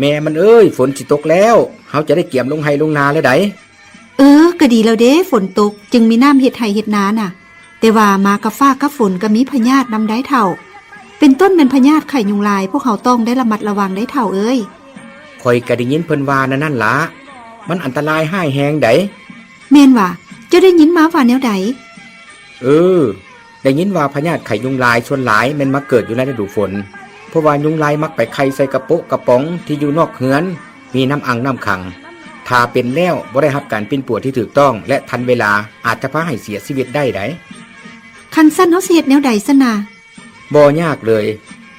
ແມ່ມັນເອີຍ, ຝົນຊິຕົກແລ້ວ, ເຮົາຈະໄດ້ກຽມລົງໄຮ່ລົງນາແລ້ວໃດ໋. ເອີ, ກໍດີແລ້ວເດ້, ຝົນຕົກຈຶ່ງມີນ້ຳເຮັດໄຮ່ເຮັດນານະ. ແຕ່ວ່າມາກັບຟ້າກັບຝົນກໍມີພະຍາດນຳໄດ໋ເຖົ້າ. ເປັນຕົ້ນແມ່ນພະຍາດໄຂ້ຍຸງລາຍ, ພວກເຮົາຕ້ອງໄດ້ລະມັດລະວັງໄດ໋ເຖົ້າເອີຍ. ຂ້ອຍກໍໄດ້ຍິນເພິ່ນວ່າແນວນັ້ນລະ, ມັນອັນຕະລາຍຮ້າຍແຮງໃດ໋. ແມ່ນຫວາ? ເຈົ້າໄດ້ຍິນມາວ່າແນວໃດ? ເອີ, ໄດ້ຍິນວ່າພະຍາດໄຂ້ຍຸງລາຍສ່ວນຫຼາຍແມ່ນມາເກີດຢູ່ໃນລະດູຝົນ, ເພາະວ່າຍຸງລາຍມັກໄປໄຂ່ໃສ່ກະໂປະກະປ໋ອງທີ່ຢູ່ນອກເຮືອນ ມີນ້ຳອັ່ງນ້ຳຂັງ. ຖ້າເປັນແລ້ວບໍ່ໄດ້ຮັບການປິ່ນປົວທີ່ຖືກຕ້ອງ ແລະ ທັນເວລາ, ອາດຈະພາໃຫ້ເສຍຊີວິດໄດ້ໃດ໋. ຄັນຊັ້ນເຮົາຊິເຮັດແນວໃດຊັ້ນນະ? ບໍ່ຍາກເລີຍ,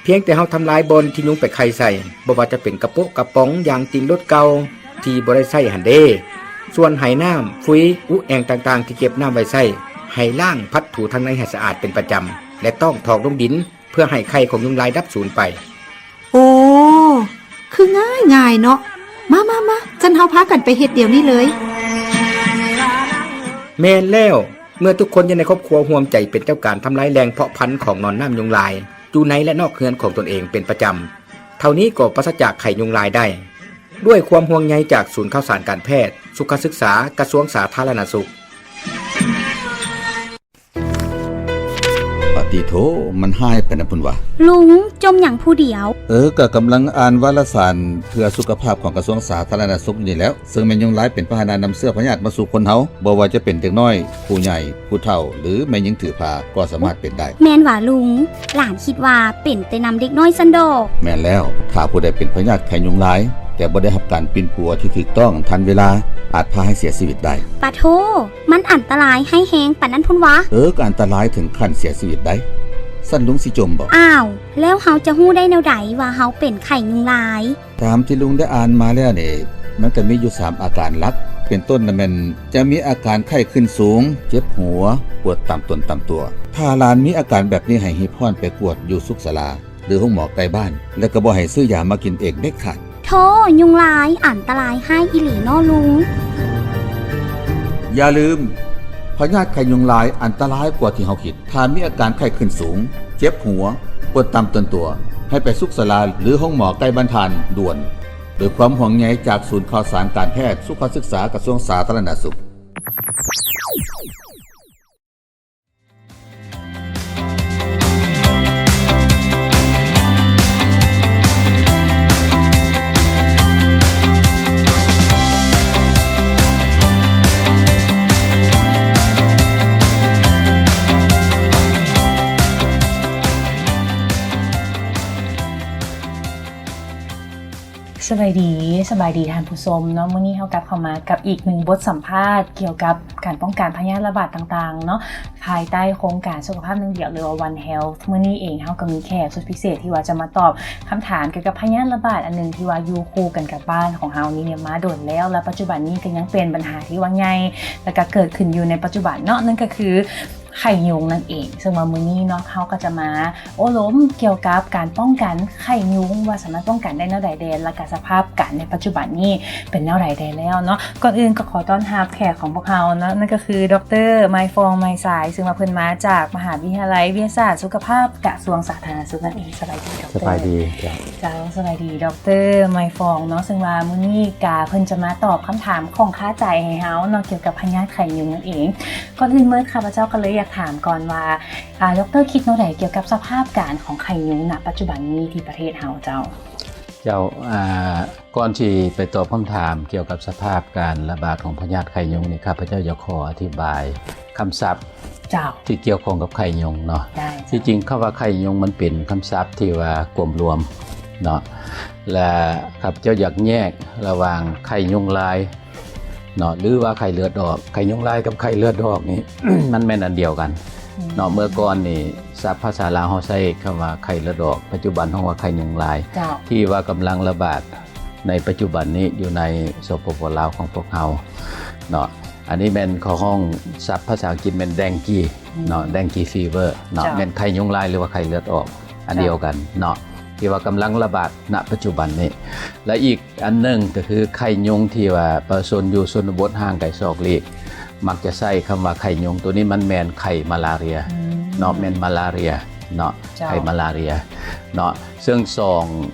ພຽງແຕ່ເຮົາທຳລາຍບ່ອນທີ່ຍຸງໄປໄຂ່ໃສ່, ບໍ່ວ່າຈະເປັນກະໂປະກະປ໋ອງ, ຢາງຕີນລົດເກົ່າທີ່ບໍ່ໄດ້ໃຊ້ຫັ້ນເດ້. ສ່ວນໄຫນ້ຳ, ຟຸຍ, ອຸແອ່ງຕ່າງໆທີ່ເກັບນ້ຳໄວ້ໃຊ້, ໃຫ້ລ້າງ, ພັດຖູທາງໃນໃຫ້ສະອາດເປັນປະຈຳ ແລະ ຕ້ອງຖອກລົງດິນ ເພື່ອໃຫ້ໄຂ່ຂອງຍຸງລາຍດັບສູນໄປ. ໂອ້ ຄືງ່າຍໆເນາະ. ມາໆໆ ຊັ້ນເຮົາພາກັນໄປເຮັດດຽວນີ້ເລີຍ. ແມ່ນແລ້ວ, ເມື່ອທຸກຄົນຢູ່ໃນຄອບຄົວຮ່ວມໃຈເປັນເຈົ້າການທຳລາຍແຫຼ່ງເພາະພັນຂອງໜອນນ້ຳຍຸງລາຍ ຢູ່ໃນ ແລະ ນອກເຮືອນຂອງຕົນເອງເປັນປະຈຳ, ເທົ່ານີ້ກໍປາສະຈາກໄຂ້ຍຸງລາຍໄດ້. ດ້ວຍຄວາມຫ່ວງໃຍຈາກສູນຂ່າວສານການແພດ, ສຸຂະສຶກສາ, ກະຊວງສາທາລະນະສຸກ. ປະຕິໂທ, ມັນຮ້າຍປານນັ້ນພຸ້ນຫວາ? ລຸງ, ຈົ່ມຫຍັງຜູ້ດຽວ? ເອີ, ກະກຳລັງອ່ານວາລະສານເພື່ອສຸຂະພາບຂອງກະຊວງສາທາລະນະສຸກຢູ່ນີ້ແຫຼ້ວ, ເຊິ່ງແມ່ນຍຸງລາຍເປັນພາຫະນະນຳເຊື້ອພະຍາດມາສູ່ຄົນເຮົາ, ບໍ່ວ່າຈະເປັນເດັກນ້ອຍ, ຜູ້ໃຫຍ່, ຜູ້ເຖົ້າ ຫຼື ແມ່ຍິງຖືພາກໍສາມາດເປັນໄດ້. ແມ່ນຫວາລຸງ? ຫຼານຄິດວ່າເປັນແຕ່ນຳເດັກນ້ອຍຊັ້ນດອກ. ແມ່ນແລ້ວ, ຖ້າຜູ້ໃດເປັນພະຍາດໄຂ້ຍຸງລາຍ, ແຕ່ບໍ່ໄດ້ຮັບການປິ່ນປົວທີ່ຖືກຕ້ອງທັນເວລາ, ອາດພາໃຫ້ເສຍຊີວິດໄດ້. ປະໂທ! ມັນອັນຕະລາຍຮ້າຍແຮງປານນັ້ນພຸ້ນຫວາ? ເອີ, ກໍອັນຕະລາຍເຖິງຂັ້ນເສຍຊີວິດໄດ໋. ຊັ້ນລຸງຊິຈົ່ມບໍ? ອ້າວ, ແລ້ວເຮົາຈະຮູ້ໄດ້ແນວໃດວ່າເຮົາເປັນໄຂ້ຍຸງລາຍ? ຕາມທີ່ລຸງໄດ້ອ່ານມາແລ້ວນີ້, ມັນກໍມີຢູ່ສາມອາການຫຼັກ. ເປັນຕົ້ນນະແມ່ນ ຈະມີອາການໄຂ້ຂຶ້ນສູງ, ເຈັບຫົວ, ປວດຕາມຕົນຕາມຕົວ. ຖ້າຫຼານມີອາການແບບນີ້, ໃຫ້ຮີບຮ້ອນໄປກວດຢູ່ສຸກສາລາ ຫຼື ໂຮງໝໍໃກ້ບ້ານ, ແລະ ກໍບໍ່ໃຫ້ຊື້ຢາມາກິນເອງເດັດຂາດ. ໂທ້, ຍຸງລາຍອັນຕະລາຍຮ້າຍອີ່ຫຼີເນາະລຸງ. ຢ່າລືມ, ພະຍາດໄຂ້ຍຸງລາຍອັນຕະລາຍກວ່າທີ່ເຮົາຄິດ. ຖ້າມີອາການໄຂ້ຂຶ້ນສູງ, ເຈັບຫົວ, ປວດຕາມຕົນຕົວ, ໃຫ້ໄປສຸກສາລາ ຫຼື ໂຮງໝໍໃກ້ບ້ານທ່ານດ່ວນ. ດ້ວຍຄວາມຫ່ວງໃຍຈາກສູນຂ່າວສານການແພດ, ສຸຂະສຶກສາ, ກະຊວງສາທາລະນະສຸກ. ສະບາຍດີ, ສະບາຍດີທ່ານຜູ້ຊົມເນາະ. ມື້ນີ້ເຮົາກັບເຂົ້າມາກັບອີກໜຶ່ງບົດສຳພາດກ່ຽວກັບການປ້ອງກັນພະຍາດລະບາດຕ່າງໆເນາະ, ພາຍໃຕ້ໂຄງການສຸຂະພາບໜຶ່ງດຽວ ຫຼືວ່າ One Health. ມື້ນີ້ເອງເຮົາກໍມີແຂກສຸດພິເສດທີ່ວ່າຈະມາຕອບຄຳຖາມກ່ຽວກັບພະຍາດລະບາດອັນໜຶ່ງທີ່ວ່າຢູ່ຄູ່ກັນກັບບ້ານຂອງເຮົານີ້ມາດົນແລ້ວ ແລະ ປັດຈຸບັນນີ້ກໍຍັງເປັນບັນຫາທີ່ວ່າໃຫຍ່ ແລະ ກໍເກີດຂຶ້ນຢູ່ໃນປັດຈຸບັນເນາະ, ນັ້ນກໍຄື ໄຂ້ຍຸງນັ້ນເອງ. ເຊິ່ງວ່າມື້ນີ້ເນາະ ເຮົາກໍຈະມາໂອ້ລົມກ່ຽວກັບການປ້ອງກັນໄຂ້ຍຸງ ວ່າສາມາດປ້ອງກັນໄດ້ແນວໃດແດ່ ແລະກະສະພາບການໃນປັດຈຸບັນນີ້ເປັນແນວໃດແດ່ແລ້ວເນາະ. ກ່ອນອື່ນກໍຂໍຕ້ອນຮັບແຂກຂອງພວກເຮົາເນາະ, ນັ້ນກໍຄື ດອກເຕີ ໄມຟອງ ໄມຊາຍ, ເຊິ່ງວ່າເພິ່ນມາຈາກມະຫາວິທະຍາໄລວິທະຍາສາດສຸຂະພາບ ກະຊວງສາທາລະນະສຸກນັ້ນເອງ. ສະບາຍດີ ດອກເຕີ. ສະບາຍດີເຈົ້າ. ເຈົ້າ, ສະບາຍດີ ດອກເຕີ ໄມຟອງ ເນາະ, ເຊິ່ງວ່າມື້ນີ້ກະເພິ່ນຈະມາຕອບຄຳຖາມຂ້ອງຄາໃຈໃຫ້ເຮົາເນາະ ກ່ຽວກັບພະຍາດໄຂ້ຍຸງນັ້ນເອງ. ກ່ອນອື່ນໝົດ ຂ້າພະເຈົ້າກໍເລີຍຢາກຖາມກ່ອນວ່າ ອາ ດອກເຕີ ຄິດແນວໃດກ່ຽວກັບສະພາບການຂອງໄຂ້ຍຸງນະປັດຈຸບັນນີ້ທີ່ປະເທດເຮົາເຈົ້າ? ເຈົ້າ, ອາ, ກ່ອນທີ່ໄປຕອບຄຳຖາມກ່ຽວກັບສະພາບການລະບາດຂອງພະຍາດໄຂ້ຍຸງນີ້, ຂ້າພະເຈົ້າຢາກຂໍອະທິບາຍຄຳສັບ ເຈົ້າ ທີ່ກ່ຽວຂ້ອງກັບໄຂ້ຍຸງເນາະ. ໄດ້ ທີ່ຈິງຄຳວ່າໄຂ້ຍຸງມັນເປັນຄຳສັບທີ່ວ່າກວມລວມເນາະ, ແລະ ຂ້າພະເຈົ້າຢາກແຍກລະຫວ່າງໄຂ້ຍຸງລາຍ ເນາະ ຫຼືວ່າໄຂ້ເລືອດອອກ. ໄຂ້ຍຸງລາຍກັບໄຂ້ເລືອດອອກນີ້ ມັນແມ່ນອັນດຽວກັນເນາະ. ອືມ ເມື່ອກ່ອນນີ້ ສັບພາສາລາວເຮົາໃຊ້ຄຳວ່າໄຂ້ເລືອດອອກ, ປັດຈຸບັນເຮົາວ່າໄຂ້ຍຸງລາຍ ເຈົ້າ ທີ່ວ່າກຳລັງລະບາດໃນປັດຈຸບັນນີ້ຢູ່ໃນ ສປປ ລາວ ຂອງພວກເຮົາເນາະ. ອັນນີ້ແມ່ນເຂົາຮ້ອງສັບພາສາອັງກິດແມ່ນ dengue ເນາະ ອືມ dengue fever ເນາະ ເຈົ້າ ແມ່ນໄຂ້ຍຸງລາຍ ຫຼືວ່າໄຂ້ເລືອດອອກ ອັນ ເຈົ້າ ດຽວກັນເນາະ ທີ່ວ່າກຳລັງລະບາດ ນະ ປັດຈຸບັນນີ້ ແລະ ອີກອັນໜຶ່ງກໍຄືໄຂ້ຍຸງທີ່ວ່າປະຊາຊົນຢູ່ຊົນນະບົດຫ່າງໄກສອກຫຼີກ ມັກຈະໃຊ້ຄຳວ່າໄຂ້ຍຸງ. ໂຕນີ້ມັນແມ່ນໄຂ້ມາລາເຣຍ ອືມ ເນາະ ແມ່ນມາລາເຣຍ ເນາະ ເຈົ້າ ໄຂ້ມາລາເຣຍເນາະ ເຊິ່ງສອງ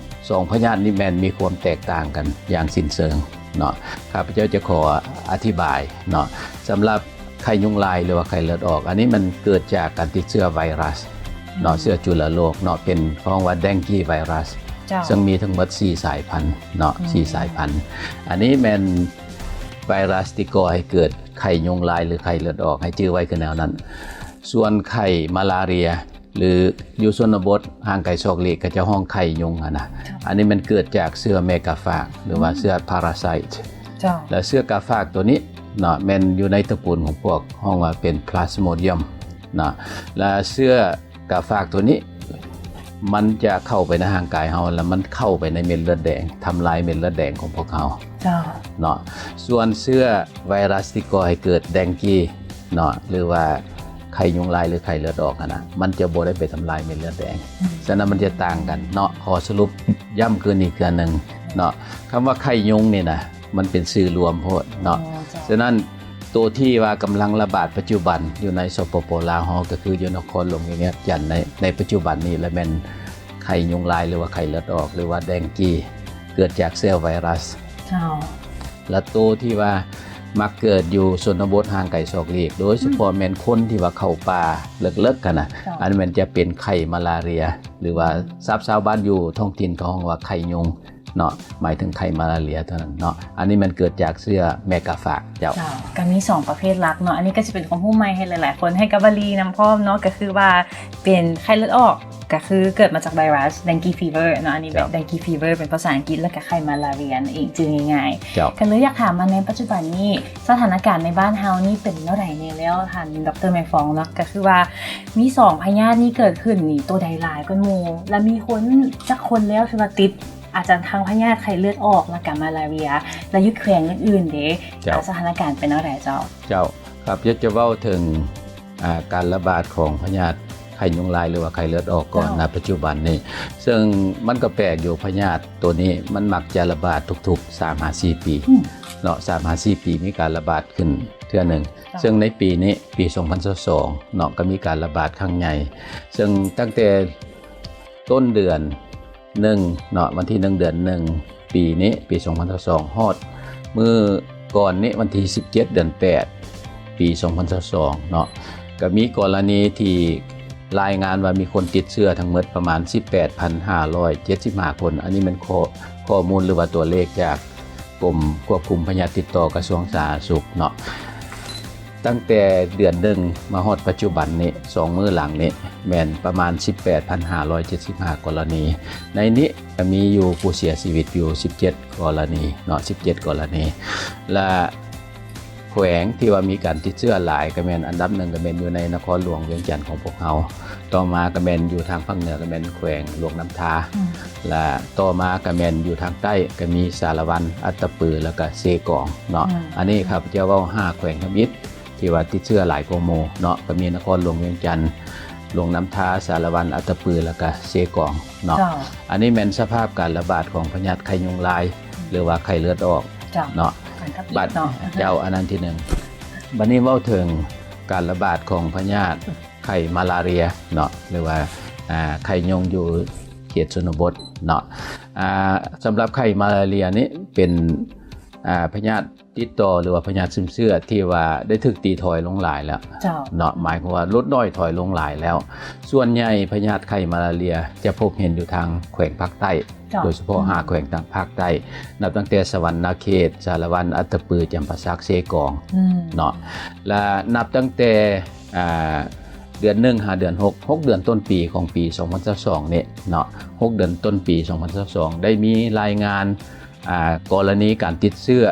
ສອງພະຍາດນີ້ແມ່ນມີຄວາມແຕກຕ່າງກັນຢ່າງສິ້ນເຊີງເນາະ. ຂ້າພະເຈົ້າຈະຂໍອະທິບາຍເນາະ ສຳລັບໄຂ້ຍຸງລາຍ ຫຼືວ່າໄຂ້ເລືອດອອກ ອັນນີ້ມັນເກີດຈາກການຕິດເຊື້ອໄວຣັສເນາະ ອືມ ເຊື້ອຈຸລະໂລກເນາະ ເປັນ ເຂົາເອີ້ນວ່າ dengue virus ເຈົ້າ ເຊິ່ງມີທັງໝົດສີ່ສາຍພັນເນາະ ອືມ ສີ່ສາຍພັນ. ອັນນີ້ແມ່ນໄວຣັສທີ່ກໍ່ໃຫ້ເກີດໄຂ້ຍຸງລາຍ ຫຼືໄຂ້ເລືອດອອກ ໃຫ້ຈື່ໄວ້ຄືແນວນັ້ນ. ສ່ວນໄຂ້ມາລາເຣຍ ຫຼືຢູ່ຊົນນະບົດຫ່າງໄກສອກຫຼີກ ເຂົາເຈົ້າຮ້ອງໄຂ້ຍຸງຫັ້ນນະ ເຈົ້າ ອັນນີ້ມັນເກີດຈາກເຊື້ອແມ່ກາຟາກ ຫຼືວ່າ ອືມ ເຊື້ອ parasite ເຈົ້າ ແລະເຊື້ອກາຟາກໂຕນີ້ເນາະ ແມ່ນຢູ່ໃນຕະກູນຂອງພວກ ເອີ້ນວ່າເປັນ Plasmodium ເນາະ ແລະເຊື້ອກາຟາກໂຕນີ້ ມັນຈະເຂົ້າໄປໃນຮ່າງກາຍເຮົາ ແລ້ວມັນເຂົ້າໄປໃນເມັດເລືອດແດງ ທຳລາຍເມັດເລືອດແດງຂອງພວກເຮົາ ເຈົ້າ ເນາະ. ສ່ວນເຊື້ອໄວຣັສທີ່ກໍ່ໃຫ້ເກີດ dengue ເນາະ ຫຼືວ່າໄຂ້ຍຸງລາຍ ຫຼືໄຂ້ເລືອດອອກຫັ້ນນະ ມັນຈະບໍ່ໄດ້ໄປທຳລາຍເມັດເລືອດແດງ ອືມ ສະນັ້ນມັນຈະຕ່າງກັນເນາະ. ຂໍສະຫຼຸບຢ້ຳຄືນອີກເທື່ອໜຶ່ງເນາະ ຄຳວ່າໄຂ້ຍຸງນີ້ນະ ມັນເປັນຊື່ລວມໂພດເນາະ ເຈົ້າ ສະນັ້ນ ໂຕທີ່ວ່າກຳລັງລະບາດປັດຈຸບັນຢູ່ໃນ ສປປ ລາວເຮົາ ກໍຄືຢູ່ນະຄອນຫຼວງວຽງຈັນໃນ ໃນປັດຈຸບັນນີ້ ລະແມ່ນໄຂ້ຍຸງລາຍ ຫຼືວ່າໄຂ້ເລືອດອອກ ຫຼືວ່າ dengue ເກີດຈາກເຊື້ອໄວຣັສ ເຈົ້າ ລະໂຕທີ່ວ່າມັກເກີດຢູ່ຊົນນະບົດຫ່າງໄກສອກຫຼີກ ໂດຍສະເພາະ ອືມ ແມ່ນຄົນທີ່ວ່າເຂົ້າປ່າເລິກໆຫັ້ນນະ ເຈົ້າ ອັນນັ້ນແມ່ນຈະເປັນໄຂ້ມາລາເຣຍ ຫຼືວ່າ ອືມ ສັບຊາວບ້ານຢູ່ທ້ອງຖິ່ນເຂົາເອີ້ນວ່າໄຂ້ຍຸງ ເນາະ ໝາຍເຖິງໄຂ້ມາລາເຣຍເທົ່ານັ້ນເນາະ. ອັນນີ້ມັນເກີດຈາກເຊື້ອແມ່ກາຟາກເຈົ້າ. ເຈົ້າ ກໍມີສອງປະເພດຫຼັກເນາະ ອັນນີ້ກໍຊິເປັນຄວາມຮູ້ໃໝ່ໃຫ້ຫຼາຍໆຄົນ ໃຫ້ກັບວາລີນຳພ້ອມເນາະ ກໍຄືວ່າເປັນໄຂ້ເລືອດອອກ ກໍຄືເກີດມາຈາກໄວຣັສ dengue fever ເນາະ ອັນນີ້ແບບ ເຈົ້າ dengue fever ເປັນພາສາອັງກິດ ແລ້ວກໍໄຂ້ມາລາເຣຍນັ້ນເອງ ຈື່ງ່າຍໆ. ເຈົ້າ ກໍເລີຍຢາກຖາມວ່າໃນປັດຈຸບັນນີ້ ສະຖານະການໃນບ້ານເຮົານີ້ເປັນແນວໃດແດ່ແລ້ວ ທ່ານ ດຣ ແມງຟອງເນາະ ກໍຄືວ່າມີສອງພະຍາດນີ້ເກີດຂຶ້ນນີ້ ໂຕໃດຫຼາຍກວ່າໝູ່ ແລະມີຄົນຈັກຄົນແລ້ວທີ່ວ່າຕິດ ອາຈານ ທັງພະຍາດໄຂ້ເລືອດອອກ ແລະກະມາລາເຣຍ ແລະຢູ່ແຂວງອື່ນໆເດ້ ເຈົ້າ ສະຖານະການເປັນແນວໃດເຈົ້າ? ເຈົ້າ ຂ້າພະເຈົ້າຈະເວົ້າເຖິງ ອາ ການລະບາດຂອງພະຍາດໄຂ້ຍຸງລາຍ ຫຼືວ່າໄຂ້ເລືອດອອກກ່ອນ ເຈົ້າ ນະປັດຈຸບັນນີ້ ເຊິ່ງມັນກໍແປກຢູ່ ພະຍາດໂຕນີ້ມັນມັກຈະລະບາດທຸກໆ ສາມຫາສີ່ປີ ອືມ ເນາະ ສາມຫາສີ່ປີມີການລະບາດຂຶ້ນເທື່ອໜຶ່ງ ເຈົ້າ ເຊິ່ງໃນປີນີ້ ປີສອງພັນຊາວສອງເນາະ ກໍມີການລະບາດຄັ້ງໃຫຍ່ ເຊິ່ງຕັ້ງແຕ່ ຕົ້ນເດືອນໜຶ່ງເນາະ ວັນທີໜຶ່ງ ເດືອນໜຶ່ງ ປີນີ້ ປີສອງພັນຊາວສອງ ຮອດມື້ກ່ອນນີ້ ວັນທີສິບເຈັດ ເດືອນແປດ ປີສອງພັນຊາວສອງເນາະ ກໍມີກໍລະນີທີ່ລາຍງານວ່າມີຄົນຕິດເຊື້ອທັງໝົດປະມານສິບແປດພັນຫ້າຮ້ອຍເຈັດສິບຫ້າຄົນ. ອັນນີ້ແມ່ນຂໍ້ ຂໍ້ມູນ ຫຼືວ່າຕົວເລກຈາກ ກົມຄວບຄຸມພະຍາດຕິດຕໍ່ ກະຊວງສາທາລະນະສຸກເນາະ. ຕັ້ງແຕ່ເດືອນໜຶ່ງມາຮອດປັດຈຸບັນນີ້ ສອງມື້ຫຼັງນີ້ ແມ່ນປະມານສິບແປດພັນຫ້າຮ້ອຍເຈັດສິບຫ້າກໍລະນີ. ໃນນີ້ກະມີຢູ່ຜູ້ເສຍຊີວິດຢູ່ສິບເຈັດກໍລະນີເນາະ ສິບເຈັດກໍລະນີ ແລະ ແຂວງທີ່ວ່າມີການຕິດເຊື້ອຫຼາຍກະແມ່ນອັນດັບໜຶ່ງກະແມ່ນຢູ່ໃນນະຄອນຫຼວງວຽງຈັນຂອງພວກເຮົາ. ຕໍ່ມາກະແມ່ນຢູ່ທາງພາກເໜືອກະແມ່ນແຂວງຫຼວງນ້ຳທາ ອືມ ແລະ ຕໍ່ມາກະແມ່ນຢູ່ທາງໃຕ້ ກະມີສາລະວັນ ອັດຕະປື ແລະກະເຊກອງເນາະ. ອືມ ອັນນີ້ຂ້າພະເຈົ້າເວົ້າຫ້າແຂວງທຳອິດທີ່ວ່າຕິດເຊື້ອຫຼາຍກວ່າໝູ່ເນາະ ກະມີນະຄອນຫຼວງວຽງຈັນ, ຫຼວງນ້ຳທາ, ສາລະວັນ, ອັດຕະປື ແລະກະເຊກອງເນາະ. ເຈົ້າ ອັນນີ້ແມ່ນສະພາບການລະບາດຂອງພະຍາດໄຂ້ຍຸງລາຍ ອືມ ຫຼືວ່າໄຂ້ເລືອດອອກ ເຈົ້າ ເນາະ. ອັນທຳອິດເນາະ ບັດ ເຈົ້າ ອັນນັ້ນທີໜຶ່ງ. ບັດນີ້ເວົ້າເຖິງການລະບາດຂອງພະຍາດ ໄຂ້ມາລາເຣຍເນາະ ຫຼືວ່າ ອ່າ ໄຂ້ຍຸງຢູ່ເຂດຊົນນະບົດເນາະ. ອ່າ ສຳລັບໄຂ້ມາລາເຣຍນີ້ເປັນ ອ່າ ພະຍາດຕິດຕໍ່ ຫຼືວ່າພະຍາດຊຶມເຊື້ອທີ່ວ່າໄດ້ຖືກຕີຖອຍລົງຫຼາຍແລ້ວ ເຈົ້າ ເນາະ ໝາຍຄວາມວ່າຫຼຸດນ້ອຍຖອຍລົງຫຼາຍແລ້ວ. ສ່ວນໃຫຍ່ພະຍາດໄຂ້ມາລາເຣຍຈະພົບເຫັນຢູ່ທາງແຂວງພາກໃຕ້ ເຈົ້າ ໂດຍສະເພາະ ອືມ ຫ້າແຂວງທາງພາກໃຕ້ ນັບຕັ້ງແຕ່ສະຫວັນນະເຂດ, ສາລະວັນ, ອັດຕະປື, ຈຳປາສັກ, ເຊກອງ ອືມ ເນາະ ແລະ ນັບຕັ້ງແຕ່ ອ່າ ເດືອນໜຶ່ງຫາເດືອນຫົກ ຫົກເດືອນຕົ້ນປີຂອງປີສອງພັນຊາວສອງນີ້ເນາະ ຫົກເດືອນຕົ້ນປີສອງພັນຊາວສອງ ໄດ້ມີລາຍງານ ອ່າ ກໍລະນີການຕິດເຊື້ອ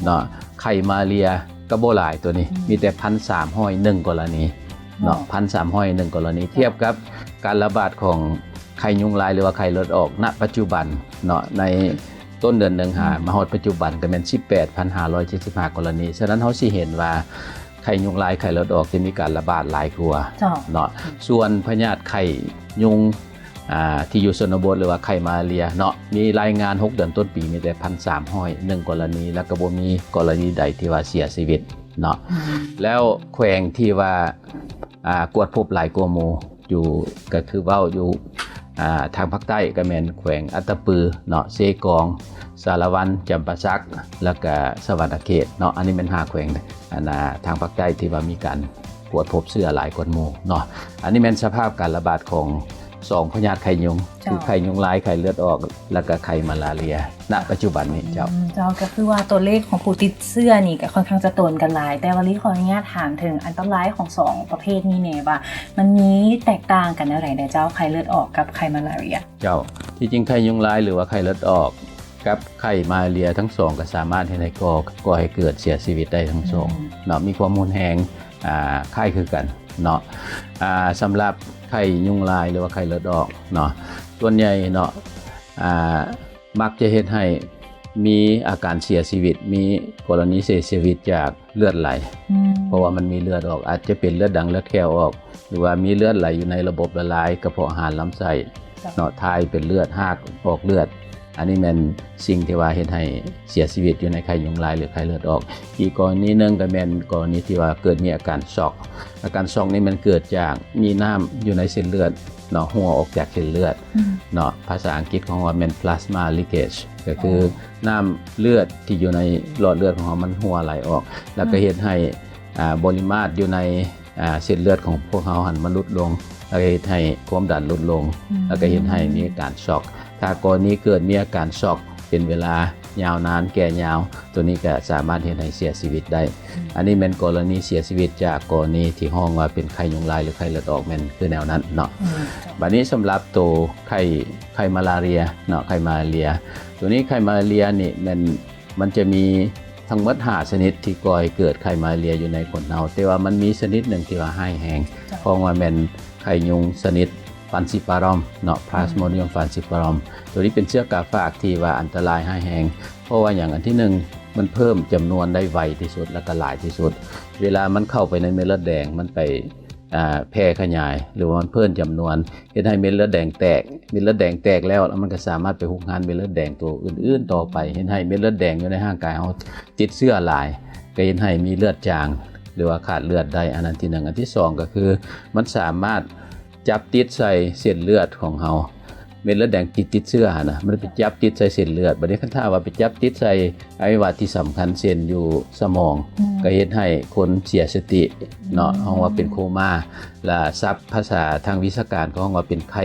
ເນາະ ໄຂ້ມາລາເຣຍກໍບໍ່ຫຼາຍ ໂຕນີ້ ອືມ ມີແຕ່ພັນສາມຮ້ອຍໜຶ່ງກໍລະນີເນາະ ເນາະ ພັນສາມຮ້ອຍໜຶ່ງກໍລະນີ ເຈົ້າ ທຽບກັບການລະບາດຂອງໄຂ້ຍຸງລາຍ ຫຼືວ່າໄຂ້ເລືອດອອກ ນະປັດຈຸບັນເນາະ ໃນຕົ້ນເດືອນໜຶ່ງຫາ ອືມ ມາຮອດປັດຈຸບັນກໍແມ່ນສິບແປດພັນຫ້າຮ້ອຍເຈັດສິບຫ້າກໍລະນີ. ສະນັ້ນເຮົາຊິເຫັນວ່າໄຂ້ຍຸງລາຍ ໄຂ້ເລືອດອອກຈະມີການລະບາດຫຼາຍກວ່າ ເຈົ້າ ເນາະ ອືມ ສ່ວນພະຍາດໄຂ້ຍຸງ ອ່າ ທີ່ຢູ່ຊົນນະບົດ ຫຼືວ່າໄຂ້ມາລາເຣຍເນາະ ມີລາຍງານຫົກເດືອນຕົ້ນປີມີແຕ່ພັນສາມຮ້ອຍໜຶ່ງກໍລະນີ ແລ້ວກໍບໍ່ມີກໍລະນີໃດທີ່ວ່າເສຍຊີວິດເນາະ ອືມ ແລ້ວແຂວງທີ່ວ່າ ອ່າ ກວດພົບຫຼາຍກວ່າໝູ່ ຢູ່ ກໍຄືເວົ້າຢູ່ ອ່າ ທາງພາກໃຕ້ກໍແມ່ນແຂວງອັດຕະປືເນາະ, ເຊກອງ, ສາລະວັນ, ຈຳປາສັກ ແລ້ວກະສະຫວັນນະເຂດເນາະ. ອັນນີ້ແມ່ນຫ້າແຂວງ ອັນ ອ່າ ທາງພາກໃຕ້ທີ່ວ່າມີການກວດພົບເຊື້ອຫຼາຍກວ່າໝູ່ເນາະ. ອັນນີ້ແມ່ນສະພາບການລະບາດຂອງສອງພະຍາດໄຂ້ຍຸງ ເຈົ້າ ຄືໄຂ້ຍຸງລາຍ, ໄຂ້ເລືອດອອກ ແລ້ວກະໄຂ້ມາລາເຣຍ ນະປັດຈຸບັນນີ້ເຈົ້າ. ອືມ ເຈົ້າ ກໍຄືວ່າຕົວເລກຂອງຜູ້ຕິດເຊື້ອນີ້ກໍຄ່ອນຂ້າງຈະຕົນກັນຫຼາຍ, ແຕ່ວ່າລີຂໍອະນຸຍາດຖາມເຖິງອັນຕະລາຍຂອງສອງປະເພດນີ້ແດ່ວ່າ ມັນມີແຕກຕ່າງກັນແນວໃດແດ່ເຈົ້າ ໄຂ້ເລືອດອອກກັບໄຂ້ມາລາເຣຍ? ເຈົ້າ ທີ່ຈິງໄຂ້ຍຸງລາຍ ຫຼືວ່າໄຂ້ເລືອດອອກ ກັບໄຂ້ມາລາເຣຍ ທັງສອງກໍສາມາດເຮັດໃຫ້ກໍ່ ກໍ່ໃຫ້ເກີດເສຍຊີວິດໄດ້ທັງສອງ ອືມ ເນາະ, ມີຄວາມຮຸນແຮງ ອ່າ ຄ້າຍຄືກັນເນາະ. ອ່າ ສຳລັບໄຂ້ຍຸງລາຍ ຫຼືວ່າໄຂ້ເລືອດອອກເນາະ ສ່ວນໃຫຍ່ເນາະ ອ່າ ມັກຈະເຮັດໃຫ້ມີອາການເສຍຊີວິດ, ມີກໍລະນີເສຍຊີວິດຈາກເລືອດໄຫຼ ອືມ ເພາະວ່າມັນມີເລືອດອອກ, ອາດຈະເປັນເລືອດດັງເລືອດແຂ້ວອອກ ຫຼືວ່າມີເລືອດໄຫຼຢູ່ໃນລະບົບລະລາຍ ກະເພາະອາຫານ, ລຳໄສ້ ເຈົ້າ ເນາະ, ຖ່າຍເປັນເລືອດ, ຮາກອອກເລືອດ. ອັນນີ້ແມ່ນສິ່ງທີ່ວ່າເຮັດໃຫ້ເສຍຊີວິດຢູ່ໃນໄຂ້ຍຸງລາຍ ຫຼື ໄຂ້ເລືອດອອກ. ອີກກໍລະນີໜຶ່ງກໍແມ່ນກໍລະນີທີ່ວ່າເກີດມີອາການຊັອກ. ອາການຊັອກນີ້ມັນເກີດຈາກມີນ້ຳຢູ່ໃນເສັ້ນເລືອດ ເນາະ ຮົ່ວອອກຈາກເສັ້ນເລືອດ ອືມ ເນາະ, ພາສາອັງກິດເຂົາເວົ້າແມ່ນ plasma leakage ກໍຄື ອໍ ນ້ຳເລືອດທີ່ຢູ່ໃນຫຼອດເລືອດຂອງເຮົາມັນຮົ່ວໄຫຼອອກ ແລ້ວກໍ ອືມ ເຮັດໃຫ້ ອ່າ ບໍລິມາດຢູ່ໃນ ອ່າ ເສັ້ນເລືອດຂອງພວກເຮົາຫັ້ນມັນຫຼຸດລົງ ແລ້ວກໍເຮັດໃຫ້ຄວາມດັນຫຼຸດລົງ ອືມ ແລ້ວກໍເຮັດໃຫ້ມີອາການຊັອກ. ຖ້າກໍລະນີເກີດມີອາການຊັອກເປັນເວລາຍາວນານ ແກ່ຍາວ ຕົວນີ້ກໍສາມາດເຮັດໃຫ້ເສຍຊີວິດໄດ້. ອືມ ອັນນີ້ແມ່ນກໍລະນີເສຍຊີວິດຈາກກໍລະນີທີ່ຮ້ອງວ່າເປັນໄຂ້ຍຸງລາຍ ຫຼື ໄຂ້ເລືອດອອກ ແມ່ນຄືແນວນັ້ນເນາະ. ອືມ ບາດນີ້ສຳລັບໂຕໄຂ້ ໄຂ້ມາລາເຣຍເນາະ, ໄຂ້ມາລາເຣຍ ໂຕນີ້ໄຂ້ມາລາເຣຍນີ້ແມ່ນ ມັນຈະມີທັງໝົດຫ້າຊະນິດທີ່ກໍ່ໃຫ້ເກີດໄຂ້ມາລາເຣຍຢູ່ໃນຄົນເຮົາ, ແຕ່ວ່າມັນມີຊະນິດໜຶ່ງທີ່ວ່າຮ້າຍແຮງ ເຈົ້າ ເພາະວ່າແມ່ນໄຂ້ຍຸງຊະນິດ Falciparum ເນາະ, Plasmodium falciparum. ໂຕນີ້ເປັນເຊື້ອກາຝາກທີ່ວ່າອັນຕະລາຍຮ້າຍແຮງ. ເພາະວ່າຫຍັງ? ອັນທີໜຶ່ງ ມັນເພີ່ມຈຳນວນໄດ້ໄວທີ່ສຸດ ແລ້ວກໍຫຼາຍທີ່ສຸດ. ເວລາມັນເຂົ້າໄປໃນເມັດເລືອດແດງ ມັນໄປ ອ່າ ແຜ່ຂະຫຍາຍ ຫຼືວ່າມັນເພີ່ມຈຳນວນ ເຮັດໃຫ້ເມັດເລືອດແດງແຕກ, ເມັດເລືອດແດງແຕກແລ້ວ ແລ້ວມັນກໍສາມາດໄປຮຸກຮານເມັດເລືອດແດງໂຕອື່ນໆຕໍ່ໄປ, ເຮັດໃຫ້ເມັດເລືອດແດງຢູ່ໃນຮ່າງກາຍເຮົາຕິດເຊື້ອຫຼາຍ ກໍເຮັດໃຫ້ມີເລືອດຈາງ ຫຼືວ່າຂາດເລືອດໄດ້. ອັນນັ້ນທີໜຶ່ງ. ອັນທີສອງກໍຄື ມັນສາມາດຈັບຕິດໃສ່ເສັ້ນເລືອດຂອງເຮົາ, ເມັດເລືອດແດງທີ່ຕິດເຊື້ອຫັ້ນນະ ມັນໄປຈັບຕິດໃສ່ເສັ້ນເລືອດ. ບັດນີ້ຄັນຖ້າວ່າໄປຈັບຕິດໃສ່ອະໄວຍະວະທີ່ສຳຄັນ ເຊັ່ນຢູ່ສະໝອງ ອືມ ກໍເຮັດໃຫ້ຄົນເສຍສະຕິເນາະ, ອືມ ເຮົາວ່າເປັນໂຄມາ ລະສັບພາສາທາງວິຊາການເຂົາເອີ້ນວ່າເປັນໄຂ້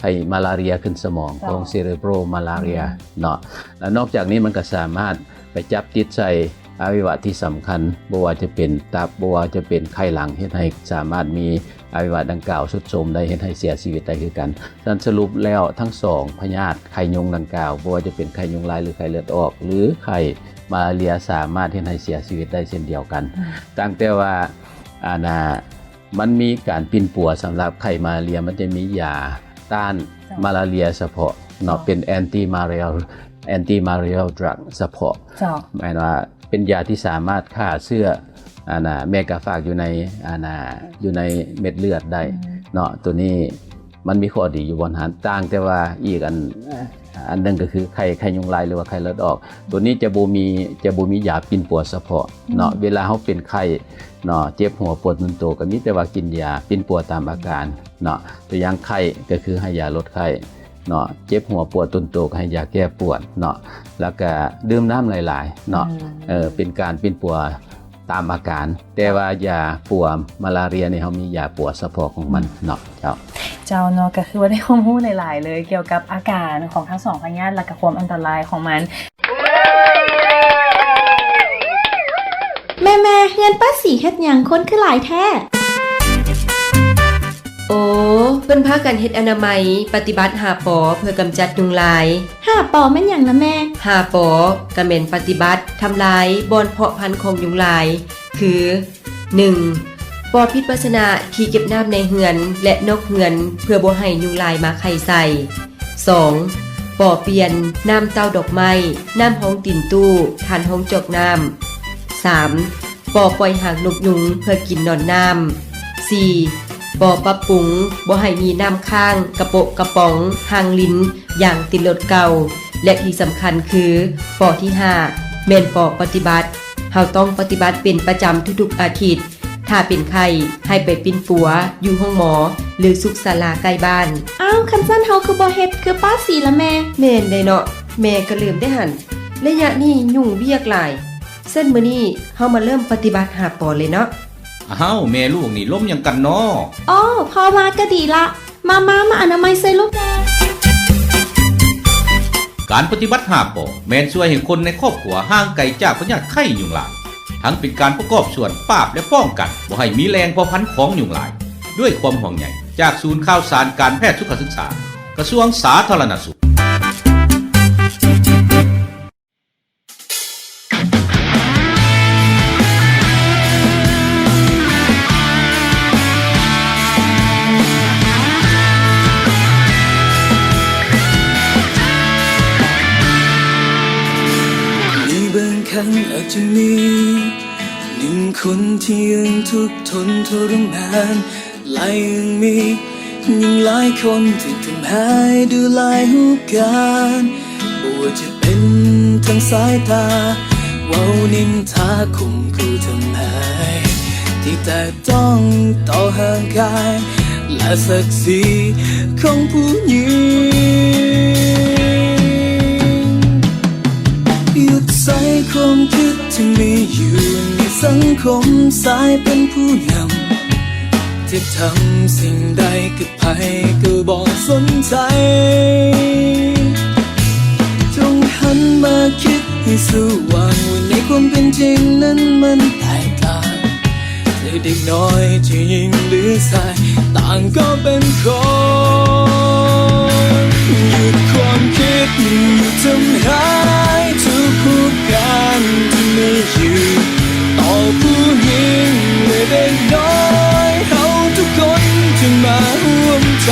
ໄຂ້ມາລາເຣຍຂຶ້ນສະໝອງ ເຈົ້າ ຂອງ cerebral malaria ອືມ ເນາະ. ລະນອກຈາກນີ້ມັນກໍສາມາດໄປຈັບຕິດໃສ່ອະໄວຍະວະທີ່ສຳຄັນ ບໍ່ວ່າຈະເປັນຕັບ ບໍ່ວ່າຈະເປັນໄຂ່ຫຼັງ ເຮັດໃຫ້ສາມາດມີອະໄວຍະວະດັ່ງກ່າວຊຸດໂຊມໄດ້ ເຮັດໃຫ້ເສຍຊີວິດໄດ້ຄືກັນ. ສະນັ້ນສະຫຼຸບແລ້ວທັງສອງພະຍາດໄຂ້ຍຸງດັ່ງກ່າວ ບໍ່ວ່າຈະເປັນໄຂ້ຍຸງລາຍ ຫຼື ໄຂ້ເລືອດອອກ ຫຼື ໄຂ້ມາລາເຣຍ ສາມາດເຮັດໃຫ້ເສຍຊີວິດໄດ້ເຊັ່ນດຽວກັນ. ອືມ ຕ່າງແຕ່ວ່າ ອັນນ່າ ມັນມີການປິ່ນປົວສຳລັບໄຂ້ມາລາເຣຍ ມັນຈະມີຢາຕ້ານ ເຈົ້າ ມາລາເຣຍສະເພາະເນາະ ເຈົ້າ ເປັນ anti-malarial anti-malarial drug ສະເພາະ ເຈົ້າ ໝາຍວ່າເປັນຢາທີ່ສາມາດຂ້າເຊື້ອ ອັນນ່າ ແມ່ກາຝາກຢູ່ໃນ ອັນນ່າ ຢູ່ໃນເມັດເລືອດໄດ້ ອືມ ເນາະ. ໂຕນີ້ ມັນມີຂໍ້ດີຢູ່ບ່ອນຫັ້ນ. ຕ່າງແຕ່ວ່າອີກອັນ ອັນໜຶ່ງກໍຄືໄຂ້ ໄຂ້ຍຸງລາຍ ຫຼືວ່າໄຂ້ເລືອດອອກ ໂຕນີ້ຈະບໍ່ມີ ຈະບໍ່ມີຢາປິ່ນປົວສະເພາະເນາະ. ອືມ ເວລາເຮົາເປັນໄຂ້ເນາະ ເຈັບຫົວປວດຕົນໂຕ ກໍມີແຕ່ວ່າກິນຢາປິ່ນປົວຕາມອາການເນາະ. ຕົວຢ່າງໄຂ້ກໍຄືໃຫ້ຢາລົດໄຂ້ເນາະ, ເຈັບຫົວປວດຕົນໂຕກໍໃຫ້ຢາແກ້ປວດເນາະ, ແລ້ວກໍດື່ມນ້ຳຫຼາຍໆເນາະ. ອືມ ເອີ ເປັນການປິ່ນປົວ ຕາມອາການ, ແຕ່ວ່າຢາປົວມາລາເຣຍນີ້ ເຮົາມີຢາປົວສະເພາະຂອງມັນເນາະ. ເຈົ້າ ເຈົ້າເນາະ, ກໍຄືວ່າໄດ້ຄວາມຮູ້ຫຼາຍໆເລີຍ ກ່ຽວກັບອາການຂອງທັງສອງພະຍາດ ແລະກະຄວາມອັນຕະລາຍຂອງມັນ. ແມ່ໆ ເຮືອນປ້າສີເຮັດຫຍັງຄົນຄືຫຼາຍແທ້? ໂອ ເພິ່ນພາກັນເຮັດອະນາໄມ ປະຕິບັດຫ້າ ປ ເພື່ອກຳຈັດຍຸງລາຍ. ຫ້າ ປ ແມ່ນຫຍັງນະແມ່? ຫ້າ ປ ກະແມ່ນປະຕິບັດທຳລາຍບ່ອນເພາະພັນຂອງຍຸງລາຍ ຄື ໜຶ່ງ ປໍ ປິດພາຊະນະທີ່ເກັບນ້ຳໃນເຮືອນ ແລະ ນອກເຮືອນ ເພື່ອບໍ່ໃຫ້ຍຸງລາຍມາໄຂ່ໃສ່. ສອງ ປໍ ປ່ຽນນ້ຳເຕົ້າດອກໄມ້, ນ້ຳຮອງຕີນຕູ້, ຖ່ານຮອງຈອກນ້ຳ. ສາມ ປໍ ປ່ອຍຫາງນົກຍຸງເພື່ອກິນນອນນ້ຳ. ສີ່ ປໍ ປັບປຸງບໍ່ໃຫ້ມີນ້ຳຄ້າງກະໂປະກະປ໋ອງ, ຮ່າງລິນ, ຢາງຕີນລົດເກົ່າ. ແລະ ທີ່ສຳຄັນຄື ປໍ ທີຫ້າ ແມ່ນ ປໍ ປະຕິບັດ. ເຮົາຕ້ອງປະຕິບັດເປັນປະຈຳທຸກໆອາທິດ. ຖ້າເປັນໄຂ້ ໃຫ້ໄປປິ່ນປົວຢູ່ໂຮງໝໍ ຫຼືສຸກສາລາໃກ້ບ້ານ. ອ້າວ ຄັນຊັ້ນເຮົາຄືບໍ່ເຮັດຄືປ້າສີລະແມ່? ແມ່ນເດເນາະ, ແມ່ກໍລືມເດ້ຫັ້ນ. ໄລຍະນີ້ຫຍຸ້ງວຽກຫຼາຍ. ຊັ້ນມື້ນີ້ເຮົາມາເລີ່ມປະຕິບັດຫ້າ ປ ເລີຍເນາະ. ອ້າວ ແມ່ລູກນີ້ລົມຫຍັງກັນນໍ? ອໍ ພໍ່ມາກໍດີລະ. ມາ ມາ ມາອະນາໄມຊ່ວຍລູກແດ່. ການປະຕິບັດຫ້າ ປ ແມ່ນຊ່ວຍໃຫ້ຄົນໃນຄອບຄົວຫ່າງໄກຈາກພະຍາດໄຂ້ຍຸງລາຍ, ທັງເປັນການປະກອບສ່ວນປາບ ແລະ ປ້ອງກັນບໍ່ໃຫ້ມີແຫຼ່ງເພົາພັນຂອງຍຸງລາຍ, ດ້ວຍຄວາມຫ່ວງໃຍຈາກສູນຂ່າວສານການແພດສຸຂະສຶກສາ ກະຊວງສາທາລະນະສຸກ. ໃນບາງຄັ້ງອາດຈະມີໜຶ່ງຄົນທີ່ຍັງທຸກທົນທໍລະມານ ແລະຍັງມີອີກຫຼາຍຄົນທີ່ທຳຮ້າຍດ້ວຍຫຼາຍຮູບການ, ບໍ່ວ່າຈະເປັນທາງສາຍຕາ, ເວົ້ານິນທາ, ຂົ່ມຂູ່, ທຳຮ້າຍ, ທີ່ແຕະຕ້ອງຕໍ່ຮ່າງກາຍ ແລະ ສັກສີຂອງຜູ້ຍິງ. ຢຸດໃສ່ຄວາມຄິດທີ່ມີຢູ່ໃນສັງຄົມ, ສາຍເປັນຜູ້ນຳ ຈະທຳສິ່ງໃດກັບໃຜກໍບໍ່ສົນໃຈ. ຈົ່ງຫັນມາຄິດໃຫ້ສະຫວ່າງວ່າໃນຄວາມເປັນຈິງນັ້ນມັນແຕກຕ່າງ, ແຕ່ເດັກນ້ອຍຈະຍິງຫຼືຊາຍ ຕ່າງກໍເປັນຄົນ. ຢຸດຄວາມຄິດ, ຢຸດທຳຮ້າຍທຸກຮູບການທີ່ມີຢູ່ ຕໍ່ຜູ້ຍິງ ແລະ ເດັກນ້ອຍ ເຮົາທຸກຄົນຈະມາຮ່ວມໃຈ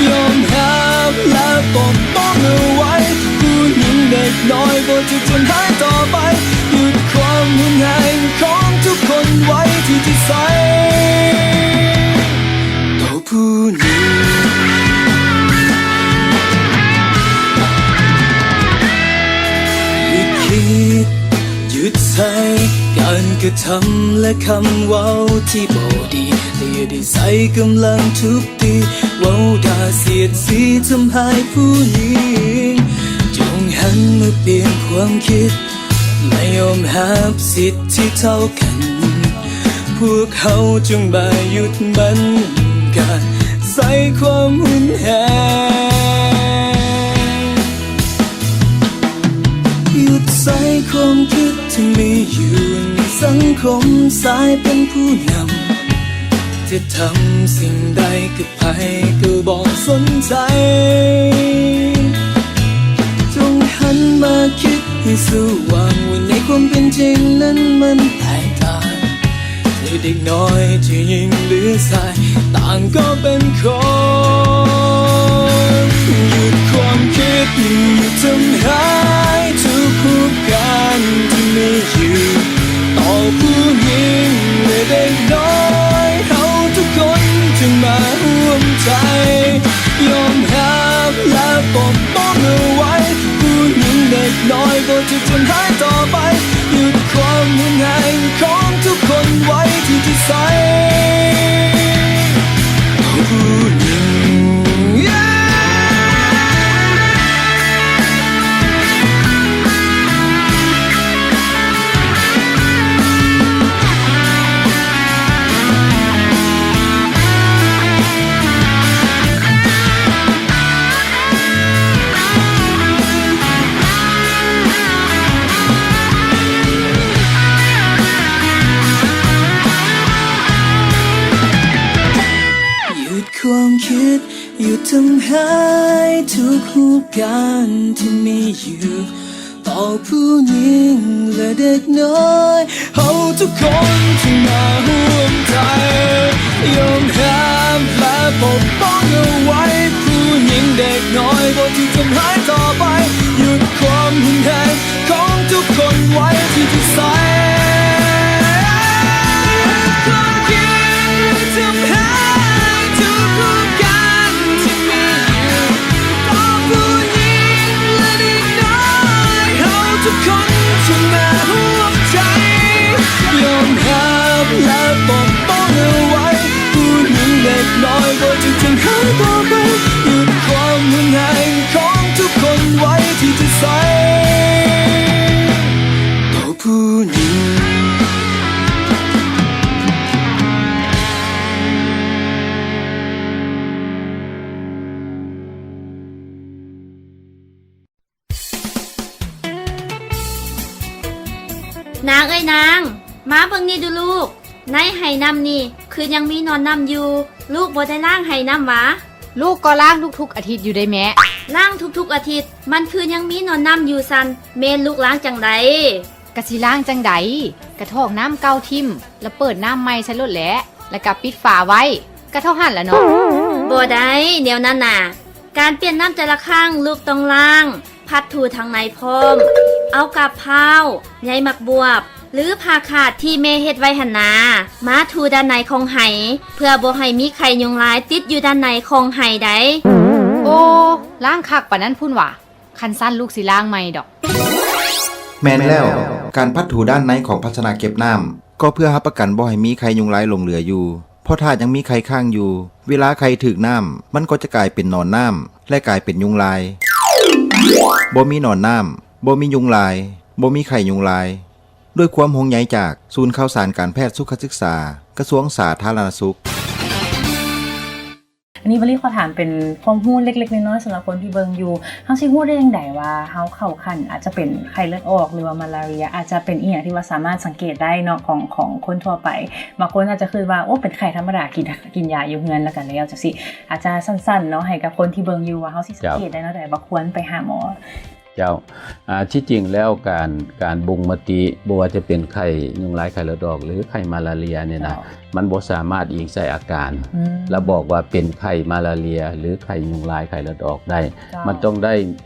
ຍອມຮັບ ແລະ ປົກປ້ອງເອົາໄວ້. ຜູ້ຍິງເດັກນ້ອຍບໍ່ຖືກທຳຮ້າຍຕໍ່ໄປ. ຢຸດຄວາມຮຸນແຮງຂອງທຸກຄົນໄວ້ທີ່ຈະໃຊ້ຕໍ່ຜູ້ຍິງ. ຢຸດຄິດ, ຢຸດໃຊ້ການກະທຳ ແລະ ຄຳເວົ້າທີ່ບໍ່ດີ, ແຕ່ຢ່າໄດ້ໃຊ້ກຳລັງທຸບຕີ, ເວົ້າດ່າສຽດສີ, ທຳຮ້າຍຜູ້ຍິງ. ຈົ່ງຫັນມາປ່ຽນຄວາມຄິດ ແລະ ຍອມຮັບສິດທີ່ເທົ່າກັນ. ພວກເຮົາຈົ່ງມາຢຸດບັນການໃຊ້ຄວາມຮຸນແຮງ. ຢຸດໃຊ້ຄວາມຄິດທີ່ມີຢູ່ໃນສັງຄົມ, ສາຍເປັນຜູ້ນຳ ຈະທຳສິ່ງໃດກັບໃຜກໍບໍ່ສົນໃຈ. ຈົ່ງຫັນມາຄິດໃຫ້ສະຫວ່າງວ່າໃນຄວາມເປັນຈິງນັ້ນມັນແຕກຕ່າງ, ແຕ່ເດັກນ້ອຍຈະຍິງຫຼືຊາຍ ຕ່າງກໍເປັນຄົນ. ຢຸດຄວາມຄິດ, ຢຸດທຳຮ້າຍທຸກຮູບການທີ່ມີຢູ່ ຕໍ່ຜູ້ຍິງ ແລະ ເດັກນ້ອຍ ເຮົາທຸກຄົນຈະມາຮ່ວມໃຈ ຍອມຮັບ ແລະ ປົກປ້ອງເອົາໄວ້. ຜູ້ຍິງເດັກນ້ອຍບໍ່ຖືກທຳຮ້າຍຕໍ່ໄປ. ຢຸດຄວາມຮຸນແຮງຂອງທຸກຄົນໄວ້ທີ່ຈະໃຊ້ຕໍ່ຜູ້ຍິງ. ຢຸດຄວາມຄິດ, ຢຸດທຳຮ້າຍທຸກຮູບການທີ່ມີຢູ່ ຕໍ່ຜູ້ຍິງ ແລະ ເດັກນ້ອຍ ເຮົາທຸກຄົນຈະມາຮ່ວມໃຈ ຍອມຮັບ ແລະ ປົກປ້ອງເອົາໄວ້. ຜູ້ຍິງເດັກນ້ອຍບໍ່ຖືກທຳຮ້າຍຕໍ່ໄປ. ຢຸດຄວາມຮຸນແຮງຂອງທຸກຄົນໄວ້ທີ່ຈະໃຊ້. ຍອມຮັບ ແລະ ນາງເອີຍນາງ, ມາເບິ່ງນີ້ດູລູກ, ໃນໄຫນ້ຳນີ້ຄືຍັງມີໜອນນ້ຳຢູ່, ລູກບໍ່ໄດ້ລ້າງໄຫນ້ຳຫວາ? ລູກກໍລ້າງທຸກໆອາທິດຢູ່ເດ້ແມ່. ລ້າງທຸກໆອາທິດ? ມັນຄືຍັງມີໜອນນ້ຳຢູ່ຊັ້ນ, ແມ່ນລູກລ້າງຈັ່ງໃດ? ກະຊິລ້າງຈັ່ງໃດ? ກະຖອກນ້ຳເກົ່າຖິ້ມ ລະເປີດນ້ຳໃໝ່ໃສ່ໂລດແຫຼະ, ລະກະປິດຝາໄວ້, ກະເທົ່າຫັ້ນລະເນາະ. ບໍ່ໄດ້ແນວນັ້ນນາ. ການປ່ຽນນ້ຳແຕ່ລະຄັ້ງ ລູກຕ້ອງລ້າງ, ພັດຖູທາງໃນພ້ອມ. ເອົາກາບພ້າວ, ໃຍໝາກບວບ ຫຼື ຜ້າຂາດທີ່ແມ່ເຮັດໄວ້ຫັ້ນນາ ມາຖູດ້ານໃນຂອງໄຫ ເພື່ອບໍ່ໃຫ້ມີໄຂ່ຍຸງລາຍຕິດຢູ່ດ້ານໃນຂອງໄຫໃດ. ໂອ້, ລ້າງຄັກປານນັ້ນພຸ້ນຫວາ? ຄັນຊັ້ນລູກຊິລ້າງໃໝ່ດອກ. ແມ່ນແລ້ວ, ການພັດຖູດ້ານໃນຂອງພາຊະນະເກັບນ້ຳ ກໍເພື່ອຮັບປະກັນບໍ່ໃຫ້ມີໄຂ່ຍຸງລາຍຫຼົງເຫຼືອຢູ່, ເພາະຖ້າຍັງມີໄຂ່ຄ້າງຢູ່, ເວລາໄຂ່ຖືກນ້ຳ ມັນກໍຈະກາຍເປັນໜອນນ້ຳ ແລະ ກາຍເປັນຍຸງລາຍ. ບໍ່ມີໜອນນ້ຳ, ບໍ່ມີຍຸງລາຍ, ບໍ່ມີໄຂ່ຍຸງລາຍ. ດ້ວຍຄວາມຫ່ວງໃຍຈາກສູນຂ່າວສານການແພດສຸຂະສຶກສາ, ກະຊວງສາທາລະນະສຸກ. ອັນນີ້ມາລີຂໍຖາມເປັນຄວາມຮູ້ເລັກໆນ້ອຍໆ ສຳລັບຄົນທີ່ເບິ່ງຢູ່. ເຮົາຊິຮູ້ໄດ້ຈັ່ງໃດວ່າເຮົາເຂົ້າຂັ້ນອາດຈະເປັນໄຂ້ເລືອດອອກ ຫຼືວ່າມາລາເຣັຽ? ອາດຈະເປັນອີ່ຫຍັງທີ່ວ່າສາມາດສັງເກດໄດ້ເນາະ ຂອງ ຂອງຄົນທົ່ວໄປ. ບາງຄົນອາດຈະຄິດວ່າ ໂອ້ ເປັນໄຂ້ທຳມະດາ ກິນ ກິນຢາຢູ່ເຮືອນແລ້ວກໍແລ້ວ ຈັ່ງຊີ້. ອາດຈະສັ້ນໆເນາະ ໃຫ້ກັບຄົນທີ່ເບິ່ງຢູ່ວ່າເຮົາຊິສັງເກດໄດ້ແນວໃດ ວ່າຄວນໄປຫາໝໍ. ເຈົ້າ, ອາ, ທີ່ຈິງແລ້ວການ, ການບົ່ງມະຕິ ບໍ່ວ່າຈະເປັນໄຂ້ຍຸງລາຍໄຂ້ເລືອດອອກ ຫຼື ໄຂ້ມາລາເຣັຽນີ້ນະ, ເຈົ້າ, ມັນບໍ່ສາມາດອີງໃສ່ອາການ ອືມ ແລ້ວບອກວ່າເປັນໄຂ້ມາລາເຣັຽ ຫຼື ໄຂ້ຍຸງລາຍໄຂ້ເລືອດອອກໄດ້. ເຈົ້າ, ມັນຕ້ອງໄດ້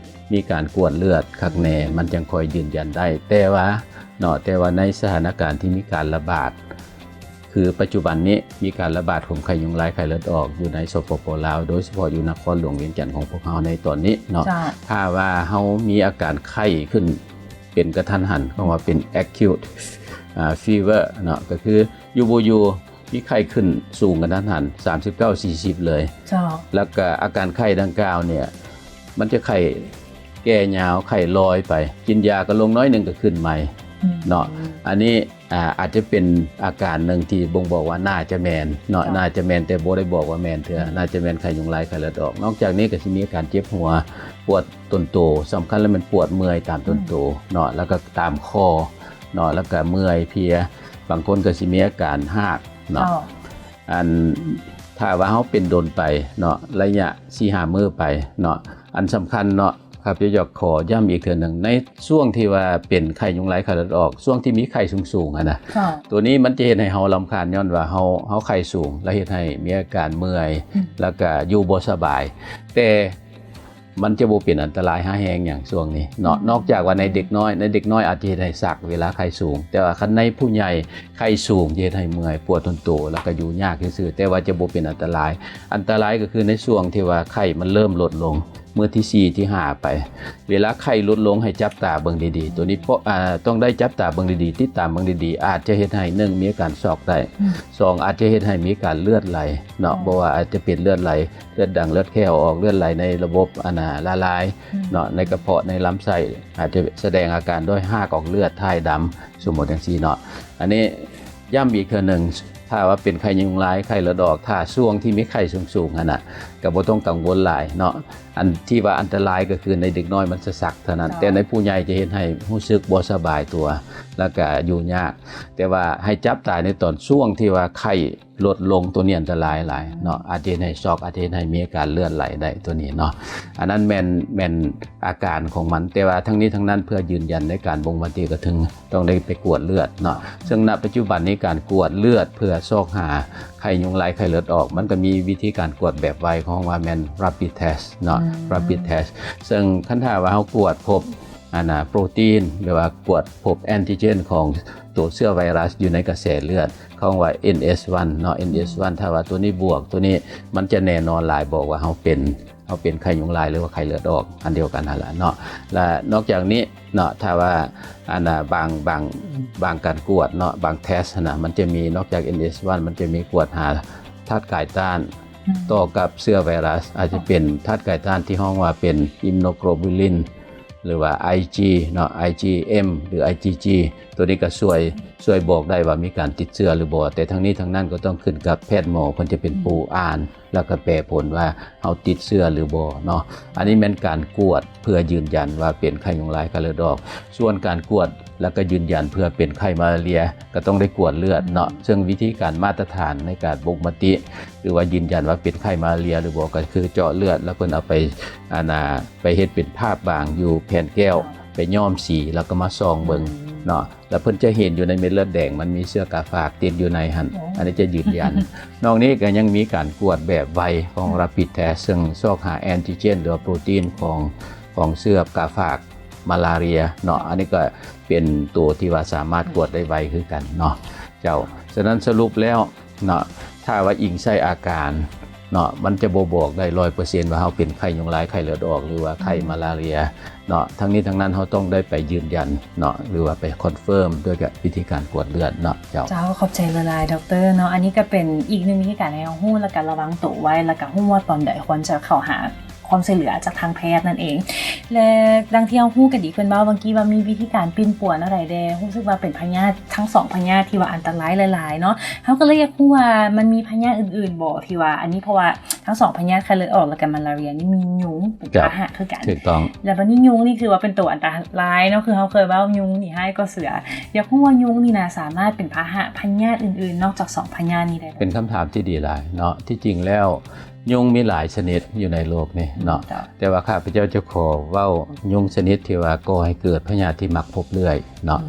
ມີການກວດເລືອດຄັກແນ່ ອືມ ມັນຈັ່ງຄ່ອຍຢືນຢັນໄດ້. ແຕ່ວ່າເນາະ, ແຕ່ວ່າໃນສະຖານະການທີ່ມີການລະບາດ ຄືປັດຈຸບັນນີ້ມີການລະບາດຂອງໄຂ້ຍຸງລາຍໄຂ້ເລືອດອອກຢູ່ໃນ ສປປ ລາວ, ໂດຍສະເພາະຢູ່ນະຄອນຫຼວງວຽງຈັນຂອງພວກເຮົາໃນຕອນນີ້ເນາະ. ເຈົ້າ, ຖ້າວ່າເຮົາມີອາການໄຂ້ຂຶ້ນເປັນກະທັນຫັນ, ເຮົາວ່າເປັນ acute ອາ fever ເນາະ, ກໍຄືຢູ່ບໍ່ຢູ່ມີໄຂ້ຂຶ້ນສູງກະທັນຫັນ ສາມສິບເກົ້າ ສີ່ສິບ ເລີຍ. ເຈົ້າ, ແລ້ວກໍອາການໄຂ້ດັ່ງກ່າວເນີ້ຍ ມັນຈະໄຂ້ແກ່ຍາວ, ໄຂ້ລອຍໄປ, ກິນຢາກໍລົງໜ້ອຍໜຶ່ງກໍຂຶ້ນໃໝ່ເນາະ. ອືມ, ອັນນີ້ ອາ ອາດຈະເປັນອາການໜຶ່ງທີ່ບົ່ງບອກວ່າໜ້າຈະແມ່ນເນາະ, ເຈົ້າ, ໜ້າຈະແມ່ນ ແຕ່ບໍ່ໄດ້ບອກວ່າແມ່ນເທື່ອ, ອືມ, ໜ້າຈະແມ່ນໄຂ້ຍຸງລາຍໄຂ້ເລືອດອອກ. ນອກຈາກນີ້ກໍຊິມີອາການເຈັບຫົວ, ປວດຕົ້ນໂຕ, ສຳຄັນແລ້ວແມ່ນປວດເມື່ອຍຕາມຕົ້ນໂຕ ອືມ ເນາະ, ແລ້ວກໍຕາມຄໍເນາະ, ແລ້ວກໍເມື່ອຍເພຍ. ບາງຄົນກໍຊິມີອາການຮາກເນາະ. ເຈົ້າ, ອັນ ຖ້າວ່າເຮົາເປັນດົນໄປເນາະ, ໄລຍະສີ່ຫ້າມື້ໄປເນາະ, ອັນສຳຄັນເນາະ, ຂ້າພະເຈົ້າຢາກຂໍຢ້ຳອີກເທື່ອໜຶ່ງ, ໃນຊ່ວງທີ່ວ່າເປັນໄຂ້ຍຸງລາຍໄຂ້ເລືອດອອກ, ຊ່ວງທີ່ມີໄຂ້ສູງໆຫັ້ນນະ, ເຈົ້າ, ໂຕນີ້ມັນຈະເຮັດໃຫ້ເຮົາລຳຄານ, ຍ້ອນວ່າເຮົາ, ເຮົາໄຂ້ສູງ ແລ້ວເຮັດໃຫ້ມີອາການເມື່ອຍ, ອືມ, ແລ້ວກະຢູ່ບໍ່ສະບາຍ. ແຕ່ ມັນຈະບໍ່ເປັນອັນຕະລາຍຮ້າຍແຮງຫຍັງຊ່ວງນີ້ເນາະ, ອືມ, ນອກຈາກວ່າໃນເດັກນ້ອຍ, ໃນເດັກນ້ອຍອາດຈະເຮັດໃຫ້ຊັກເວລາໄຂ້ສູງ, ແຕ່ວ່າຄັນໃນຜູ້ໃຫຍ່ໄຂ້ສູງຈະເຮັດໃຫ້ເມື່ອຍ, ປວດຕົນໂຕ ແລ້ວກໍຢູ່ຍາກຊື່ໆ, ແຕ່ວ່າຈະບໍ່ເປັນອັນຕະລາຍ. ອັນຕະລາຍກໍຄືໃນຊ່ວງທີ່ວ່າໄຂ້ມັນເລີ່ມລົດລົງ, ມື້ທີສີ່ ທີຫ້າໄປ, ເວລາໄຂ້ລົດລົງໃຫ້ຈັບຕາເບິ່ງດີໆ, ໂຕນີ້ ອາ, ຕ້ອງໄດ້ຈັບຕາເບິ່ງດີໆ, ຕິດຕາມເບິ່ງດີໆ, ອາດຈະເຮັດໃຫ້ ໜຶ່ງ ມີອາການຊັອກໄດ້, ອືມ, ສອງ ອາດຈະເຮັດໃຫ້ມີການເລືອດໄຫຼເນາະ, ເພາະວ່າອາດຈະເປັນເລືອດໄຫຼ ເລືອດດັງ ເລືອດແຂ້ອອກ, ເລືອດໄຫຼໃນລະບົບ ອັນນ່າ ລະລາຍເນາະ, ໃນກະເພາະ ໃນລຳໄສ້ ອາດຈະສະແດງອາການດ້ວຍຮາກອອກເລືອດ ຖ່າຍດຳ ສົມມຸດຈັ່ງຊີ້ເນາະ. ອັນນີ້ຢ້ຳອີກເທື່ອໜຶ່ງ, ຖ້າວ່າເປັນໄຂ້ຍຸງລາຍ ໄຂ້ເລືອດອອກ, ຖ້າຊ່ວງທີ່ມີໄຂ້ສູງໆຫັ້ນນະ ກໍບໍ່ຕ້ອງກັງວົນຫຼາຍເນາະ. ອັນທີ່ວ່າອັນຕະລາຍກໍຄືໃນເດັກນ້ອຍມັນຈະຊັກເທົ່ານັ້ນ, ແຕ່ໃນຜູ້ໃຫຍ່ຈະເຮັດໃຫ້ຮູ້ສຶກບໍ່ສະບາຍຕົວ ແລ້ວກໍຢູ່ຍາກ. ແຕ່ວ່າໃຫ້ຈັບຕາໃນຕອນຊ່ວງທີ່ວ່າໄຂ້ ລົດລົງ, ໂຕນີ້ອັນຕະລາຍຫຼາຍເນາະ, ອາດຈະເຮັດໃຫ້ຊັອກ, ອາດຈະເຮັດໃຫ້ມີອາການເລືອດໄຫຼໄດ້ ໂຕນີ້ເນາະ. ອັນນັ້ນແມ່ນ, ແມ່ນອາການຂອງມັນ, ແຕ່ວ່າທັງນີ້ທັງນັ້ນ ເພື່ອຢືນຢັນໃນການບົ່ງມະຕິກໍເຖິງຕ້ອງໄດ້ໄປກວດເລືອດເນາະ. ເຊິ່ງ ນະ ປັດຈຸບັນນີ້ ການກວດເລືອດເພື່ອຊອກຫາໄຂ້ຍຸງລາຍ ໄຂ້ເລືອດອອກ ມັນກໍມີວິທີການກວດແບບໄວ, ເຂົາເອີ້ນວ່າແມ່ນ rapid test ເນາະ, rapid test. ເຊິ່ງຄັນຖ້າວ່າເຮົາກວດພົບ ອັນນ່າ ໂປຣຕີນ ຫຼືວ່າກວດພົບແອນຕິເຈນຂອງໂຕເຊື້ອໄວຣັສຢູ່ໃນກະແສເລືອດ, ເຂົາເອີ້ນວ່າ ເອັນເອສວັນ ເນາະ, ເອັນເອສວັນ ຖ້າວ່າໂຕນີ້ບວກ, ໂຕນີ້ມັນຈະແນ່ນອນຫຼາຍ ບອກວ່າເຮົາເປັນ, ເຮົາເປັນໄຂ້ຍຸງລາຍ ຫຼືວ່າໄຂ້ເລືອດອອກ ອັນດຽວກັນຫັ້ນລະເນາະ. ແລະ ນອກຈາກນີ້ເນາະ, ຖ້າວ່າ ອັນນ່າ ບາງ, ບາງ, ບາງການກວດເນາະ, ບາງເທສຫັ້ນນະ, ມັນຈະມີ ນອກຈາກ ເອັນເອສວັນ ມັນຈະມີກວດຫາທາດກາຍຕ້ານ ຕໍ່ກັບເຊື້ອໄວຣັສ, ອາດຈະເປັນທາດກາຍຕ້ານທີ່ເຮົາເອີ້ນວ່າເປັນ immunoglobulin ຫຼືວ່າ ໄອຈີ ເນາະ, ໄອຈີເອັມ ຫຼື ໄອຈີຈີ. ໂຕນີ້ກໍຊ່ວຍ, ຊ່ວຍບອກໄດ້ວ່າມີການຕິດເຊື້ອຫຼືບໍ່, ແຕ່ທັງນີ້ທັງນັ້ນກໍຕ້ອງຂຶ້ນກັບແພດໝໍ ເພິ່ນຈະເປັນຜູ້ອ່ານ ແລ້ວກໍແປຜົນວ່າເຮົາຕິດເຊື້ອຫຼືບໍ່ເນາະ. ອັນນີ້ແມ່ນການກວດເພື່ອຢືນຢັນວ່າເປັນໄຂ້ຍຸງລາຍ ໄຂ້ເລືອດອອກ. ສ່ວນການກວດ ແລ້ວກໍຢືນຢັນເພື່ອເປັນໄຂ້ມາລາເຣຍ ກໍຕ້ອງໄດ້ກວດເລືອດເນາະ ເຊິ່ງວິທີການມາດຕະຖານໃນການບົ່ງມະຕິ ຫຼືວ່າຢືນຢັນວ່າເປັນໄຂ້ມາລາເຣຍຫຼືບໍ່ ກໍຄືເຈາະເລືອດ ແລ້ວເພິ່ນເອົາໄປ ອັນນ່າ ໄປເຮັດເປັນພາບບາງຢູ່ແຜ່ນແກ້ວ ໄປຍ້ອມສີ ແລ້ວກໍມາສ່ອງເບິ່ງເນາະ ແລ້ວເພິ່ນຈະເຫັນຢູ່ໃນເມັດເລືອດແດງ ມັນມີເຊື້ອກາຝາກຕິດຢູ່ໃນຫັ້ນ ອັນນີ້ຈະຢືນຢັນ. ນອກນີ້ກໍຍັງມີການກວດແບບໄວຂອງ Rapid Test ເຊິ່ງຊອກຫາແອນຕິເຈນ ຫຼືວ່າໂປຣຕີນຂອງ ຂອງເຊື້ອກາຝາກມາລາເຣຍເນາະ ອັນນີ້ກໍເປັນຕົວທີ່ວ່າສາມາດກວດໄດ້ໄວຄືກັນເນາະເຈົ້າ. ສະນັ້ນສະຫຼຸບແລ້ວ ເນາະ ຖ້າວ່າອີງໃສ່ອາການເນາະ ມັນຈະບໍ່ບອກໄດ້ຮ້ອຍເປີເຊັນວ່າເຮົາເປັນໄຂ້ຍຸງລາຍ ໄຂ້ເລືອດອອກ ຫຼືວ່າໄຂ້ມາລາເຣຍເນາະ ທັງນີ້ທັງນັ້ນເຮົາຕ້ອງໄດ້ໄປຢືນຢັນເນາະ ຫຼືວ່າໄປຄອນເຟີມດ້ວຍກະວິທີການກວດເລືອດເນາະເຈົ້າ. ເຈົ້າ ຂອບໃຈຫຼາຍໆ ດອກເຕີເນາະ ອັນນີ້ກໍເປັນອີກໜຶ່ງວິທີການໃຫ້ເຮົາຮູ້ ແລ້ວກໍລະວັງໂຕໄວ້ ແລ້ວກໍຮູ້ວ່າຕອນໃດຄວນຈະເຂົ້າຫາ ຄວາມຊ່ວຍເຫຼືອຈາກທາງແພດນັ້ນເອງ ແລະ ດັ່ງທີ່ເຮົາຮູ້ກັນດີ ເພິ່ນເວົ້າເມື່ອກີ້ວ່າມີວິທີການປິ່ນປົວແນວໃດແດ່ ຮູ້ສຶກວ່າເປັນພະຍາດທັງສອງພະຍາດທີ່ວ່າອັນຕະລາຍຫຼາຍໆເນາະ ເຮົາກໍເລີຍຢາກຮູ້ວ່າມັນມີພະຍາດອື່ນໆບໍ່ ທີ່ວ່າອັນນີ້ ເພາະວ່າທັງສອງພະຍາດໄຂ້ເລືອດອອກ ແລ້ວກໍມາລາເຣຍນີ້ມີຍຸງເປັນພາຫະຄືກັນ ຖືກຕ້ອງ ແລ້ວບັດນີ້ຍຸງນີ້ຖືວ່າເປັນໂຕອັນຕະລາຍເນາະ ຄືເຮົາເຄີຍເວົ້າຍຸງນີ້ຮ້າຍກວ່າເສືອ ຢາກຮູ້ວ່າຍຸງນີ້ນະສາມາດເປັນພາຫະພະຍາດອື່ນໆ ນອກຈາກສອງພະຍາດນີ້ໄດ້ບໍ່? ເປັນຄຳຖາມທີ່ດີຫຼາຍເນາະ ທີ່ຈິງແລ້ວ ຍຸງມີຫຼາຍຊະນິດຢູ່ໃນໂລກນີ້ເນາະ ເຈົ້າ ແຕ່ວ່າຂ້າພະເຈົ້າຈະຂໍເວົ້າຍຸງຊະນິດທີ່ວ່າກໍ່ໃຫ້ເກີດພະຍາດທີ່ມັກພົບເລື້ອຍເນາະ ອືມ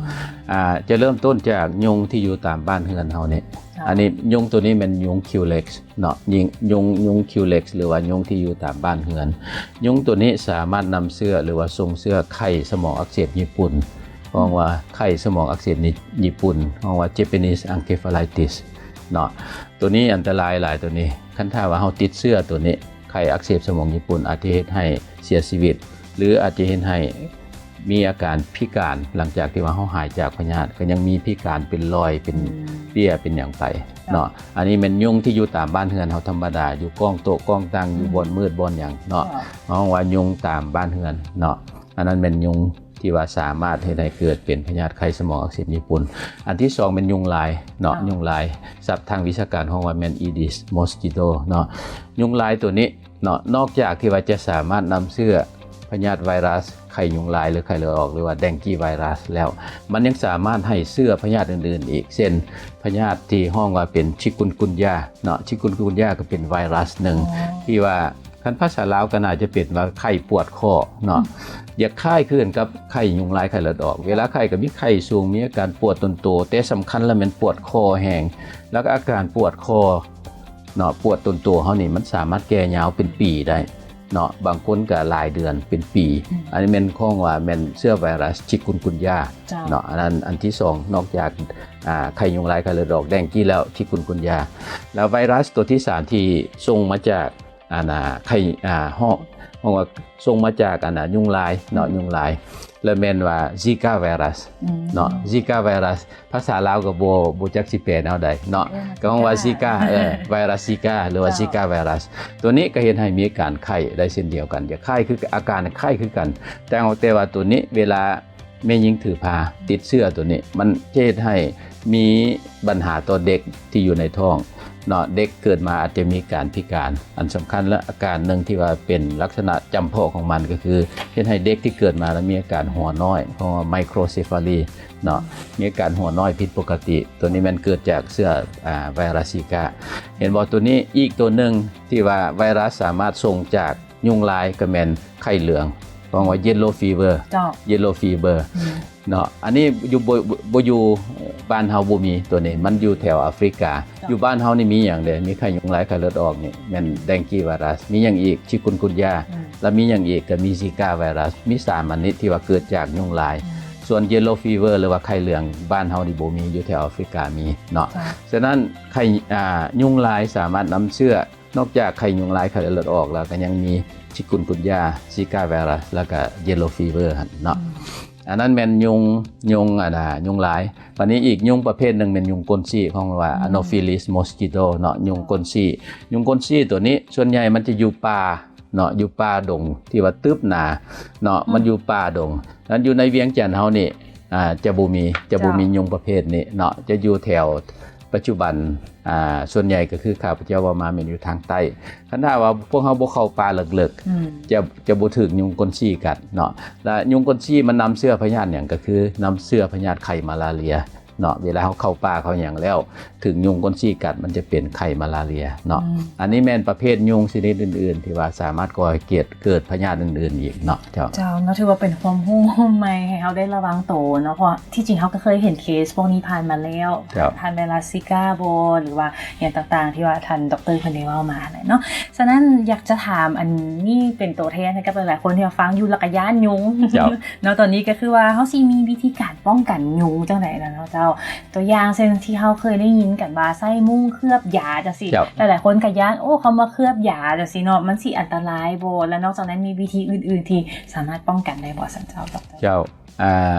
ອ່າ ຈະເລີ່ມຕົ້ນຈາກຍຸງທີ່ຢູ່ຕາມບ້ານເຮືອນເຮົານີ້ ເຈົ້າ ອັນນີ້ຍຸງໂຕນີ້ແມ່ນຍຸງຄິວເລັກເນາະ ຍຸງ ຍຸງ ຍຸງຄິວເລັກ ຫຼືວ່າຍຸງທີ່ຢູ່ຕາມບ້ານເຮືອນ ຍຸງໂຕນີ້ສາມາດນຳເຊື້ອ ຫຼືວ່າສົ່ງເຊື້ອໄຂ້ສະໝອງອັກເສບຍີ່ປຸ່ນ ເອີ້ນວ່າໄຂ້ສະໝອງອັກເສບຍີ່ປຸ່ນ ເອີ້ນວ່າ Japanese encephalitis ເນາະ ໂຕນີ້ອັນຕະລາຍຫຼາຍໂຕນີ້ ຄັນຖ້າວ່າເຮົາຕິດເຊື້ອໂຕນີ້ ໄຂ້ອັກເສບສະໝອງຍີ່ປຸ່ນອາດຈະເຮັດໃຫ້ເສຍຊີວິດ ຫຼືອາດຈະເຮັດໃຫ້ມີອາການພິການ ຫຼັງຈາກທີ່ວ່າເຮົາຫາຍຈາກພະຍາດ ກໍຍັງມີພິການເປັນລອຍ ເປັນ ອືມ ເປ້ຍ ເປັນຫຍັງໄປເນາະ ເຈົ້າ ອັນນີ້ແມ່ນຍຸງທີ່ຢູ່ຕາມບ້ານເຮືອນເຮົາທຳມະດາ ຢູ່ກ້ອງໂຕະກ້ອງຕັ່ງ ອືມ ຢູ່ບ່ອນມືດບ່ອນຫຍັງເນາະ ເຈົ້າ ເຮົາເອີ້ນວ່າຍຸງຕາມບ້ານເຮືອນເນາະ ອັນນັ້ນແມ່ນຍຸງ ທີ່ວ່າສາມາດເຮັດໃຫ້ເກີດເປັນພະຍາດໄຂ້ສະໝອງອັກເສບຍີ່ປຸ່ນ. ອັນທີສອງແມ່ນຍຸງລາຍເນາະ ເຈົ້າ ຍຸງລາຍ ສັບທາງວິຊາການເຮົາວ່າແມ່ນ Aedes mosquito ເນາະ. ຍຸງລາຍໂຕນີ້ເນາະ ນອກຈາກທີ່ວ່າຈະສາມາດນຳເຊື້ອພະຍາດໄວຣັສໄຂ້ຍຸງລາຍ ຫຼື ໄຂ້ເລືອດອອກ ຫຼືວ່າ dengue virus ແລ້ວ ມັນຍັງສາມາດໃຫ້ເຊື້ອພະຍາດອື່ນໆອີກ ເຊັ່ນ ພະຍາດທີ່ຮ້ອງວ່າເປັນ chikungunya ເນາະ. Chikungunya ກໍເປັນໄວຣັສໜຶ່ງ ທີ່ວ່າ ຄັນພາສາລາວກໍໜ້າຈະເປັນວ່າໄຂ້ປວດຄໍເນາະ ຢາກຄ້າຍຄືກັນກັບໄຂ້ຍຸງລາຍ ໄຂ້ເລືອດອອກ. ເວລາໄຂ້ກໍມີໄຂ້ສູງ ມີອາການປວດຕົນໂຕ ແຕ່ສຳຄັນລະແມ່ນປວດຄໍແຮງ ແລ້ວກໍອາການປວດຄໍເນາະ ປວດຕົນໂຕເຮົານີ້ ມັນສາມາດແກ່ຍາວເປັນປີໄດ້ເນາະ ບາງຄົນກໍຫຼາຍເດືອນເປັນປີ. ອັນນີ້ແມ່ນຂອງວ່າແມ່ນເຊື້ອໄວຣັສ Chikungunya ເນາະ. ອັນນັ້ນອັນທີສອງ ນອກຈາກ ອ່າ ໄຂ້ຍຸງລາຍ ໄຂ້ເລືອດອອກ dengue ແລ້ວ Chikungunya ແລ້ວໄວຣັສຕົວທີສາມທີ່ສົ່ງມາຈາກ ອັນນ່າ ໄຂ້ ອ່າ ຮ້ອງ ຮ້ອງວ່າສົ່ງມາຈາກ ອັນນ່າ ຍຸງລາຍເນາະ ຍຸງລາຍ ແລ້ວແມ່ນວ່າ Zika virus ເນາະ. Zika virus ພາສາລາວກໍບໍ່ ບໍ່ຈັກຊິແປແນວໃດເນາະ ກໍຮ້ອງວ່າ Zika ເອີ ໄວຣັສ Zika ຫຼືວ່າ Zika virus ຕົວນີ້ກໍເຮັດໃຫ້ມີອາການໄຂ້ໄດ້ເຊັ່ນດຽວກັນ ຈະຄ້າຍຄື ອາການຄ້າຍຄືກັນ ແຕ່ ແຕ່ວ່າຕົວນີ້ເວລາ ແມ່ຍິງຖືພາຕິດເຊື້ອຕົວນີ້ ມັນຈະເຮັດໃຫ້ມີບັນຫາຕໍ່ເດັກທີ່ຢູ່ໃນທ້ອງເນາະ. ເດັກເກີດມາອາດຈະມີການພິການ. ອັນສຳຄັນ ແລະ ອາການໜຶ່ງທີ່ວ່າເປັນລັກສະນະຈຳເພາະຂອງມັນ ກໍຄືເຮັດໃຫ້ເດັກທີ່ເກີດມາແລ້ວມີອາການຫົວນ້ອຍ ເອີ້ນວ່າ microcephaly ເນາະ ມີອາການຫົວນ້ອຍຜິດປົກກະຕິ. ຕົວນີ້ແມ່ນເກີດຈາກເຊື້ອ ອາ ໄວຣັສ Zika ເຫັນບໍ່? ຕົວນີ້ອີກຕົວໜຶ່ງທີ່ວ່າໄວຣັສສາມາດສົ່ງຈາກ ຍຸງລາຍກໍແມ່ນໄຂ້ເຫຼືອງ ເອີ້ນວ່າ yellow fever ເຈົ້າ yellow fever ເນາະ. ອັນນີ້ຢູ່ ບໍ່ ບໍ່ຢູ່ ບ້ານເຮົາບໍ່ມີຕົວນີ້ ມັນຢູ່ແຖວອາຟຣິກາ. ຢູ່ບ້ານເຮົານີ້ມີຫຍັງເດ? ມີໄຂ້ຍຸງລາຍ ໄຂ້ເລືອດອອກນີ້ ແມ່ນ dengue virus ມີຫຍັງອີກ? Chikungunya ແລ້ວມີຫຍັງອີກ? ກໍມີ Zika virus ມີສາມອັນນີ້ທີ່ວ່າເກີດຈາກຍຸງລາຍ. ສ່ວນ yellow fever ຫຼືວ່າໄຂ້ເຫຼືອງ ບ້ານເຮົານີ້ບໍ່ມີ ຢູ່ແຖວອາຟຣິກາມີເນາະ. ສະນັ້ນໄຂ້ ອາ ຍຸງລາຍສາມາດນຳເຊື້ອ ນອກຈາກໄຂ້ຍຸງລາຍ ໄຂ້ເລືອດອອກແລ້ວ ກໍຍັງມີ Chikungunya, Zika virus ແລ້ວກໍ yellow fever ຫັ້ນເນາະ. ອັນນັ້ນແມ່ນຍຸງ ຍຸງ ອັນນ່າ ຍຸງລາຍ. ບາດນີ້ອີກຍຸງປະເພດໜຶ່ງແມ່ນຍຸງກົ້ນຊີ້ ເອີ້ນວ່າ Anopheles mosquito ເນາະ ຍຸງກົ້ນຊີ້. ຍຸງກົ້ນຊີ້ຕົວນີ້ສ່ວນໃຫຍ່ມັນຈະຢູ່ປ່າເນາະ ຢູ່ປ່າດົງທີ່ວ່າຕຶບໜາເນາະ ມັນຢູ່ປ່າດົງ. ນັ້ນຢູ່ໃນວຽງຈັນເຮົານີ້ ອາ ຈະບໍ່ມີ ຈະບໍ່ມີຍຸງປະເພດນີ້ເນາະ ຈະຢູ່ແຖວ ປັດຈຸບັນ ອ່າ ສ່ວນໃຫຍ່ກໍຄືຂ້າພະເຈົ້າເວົ້າມາແມ່ນຢູ່ທາງໃຕ້. ຄັນຖ້າວ່າພວກເຮົາບໍ່ເຂົ້າປ່າເລິກໆ ອືມ ຈະ ຈະບໍ່ຖືກຍຸງກົ້ນຊີ້ກັດເນາະ. ແລະ ຍຸງກົ້ນຊີ້ມັນນຳເຊື້ອພະຍາດຫຍັງ? ກໍຄືນຳເຊື້ອພະຍາດໄຂ້ມາລາເຣຍເນາະ. ເວລາເຮົາເຂົ້າປ່າເຂົ້າຫຍັງແລ້ວ ຖືກຍຸງກົ້ນຊີ້ກັດ ມັນຈະເປັນໄຂ້ມາລາເຣຍເນາະ. ອືມ ອັນນີ້ແມ່ນປະເພດຍຸງຊະນິດອື່ນໆ ທີ່ວ່າສາມາດກໍ່ໃຫ້ເກີດ ເກີດພະຍາດອື່ນໆອີກເນາະ. ເຈົ້າ ເຈົ້າ ເນາະ ຖືວ່າເປັນຄວາມຮູ້ໃໝ່ໃຫ້ເຮົາໄດ້ລະວັງໂຕເນາະ ເພາະທີ່ຈິງເຮົາກໍເຄີຍເຫັນເຄສພວກນີ້ຜ່ານມາແລ້ວ ເຈົ້າ ຜ່ານໄວຣັສຊິກາບໍ ຫຼືວ່າຫຍັງຕ່າງໆ ທີ່ວ່າທ່ານດັອກເຕີເພິ່ນໄດ້ເວົ້າມາຫັ້ນແຫຼະເນາະ. ສະນັ້ນຢາກຈະຖາມ ອັນນີ້ເປັນຕົວແທນໃຫ້ກັບຫຼາຍໆຄົນທີ່ວ່າຟັງຢູ່ ແລ້ວກໍຢ້ານຍຸງ ເຈົ້າ ເນາະ. ຕອນນີ້ກໍຄືວ່າເຮົາຊິມີວິທີການປ້ອງກັນຍຸງຈັ່ງໃດລະເນາະເຈົ້າ? ຕົວຢ່າງເຊັ່ນທີ່ເຮົາເຄີຍໄດ້ຍິນກັນວ່າໃຊ້ມຸ້ງເຄືອບຢາຈັ່ງຊີ້ ເຈົ້າ ຫຼາຍໆຄົນກໍຢ້ານ ໂອ້ ເຂົາມາເຄືອບຢາຈັ່ງຊີ້ເນາະ ມັນຊິອັນຕະລາຍບໍ່? ແລະນອກຈາກນັ້ນມີວິທີອື່ນໆທີ່ສາມາດປ້ອງກັນໄດ້ບໍ່ຊັ້ນເຈົ້າ ດອກເຕີ? ເຈົ້າ ອ່າ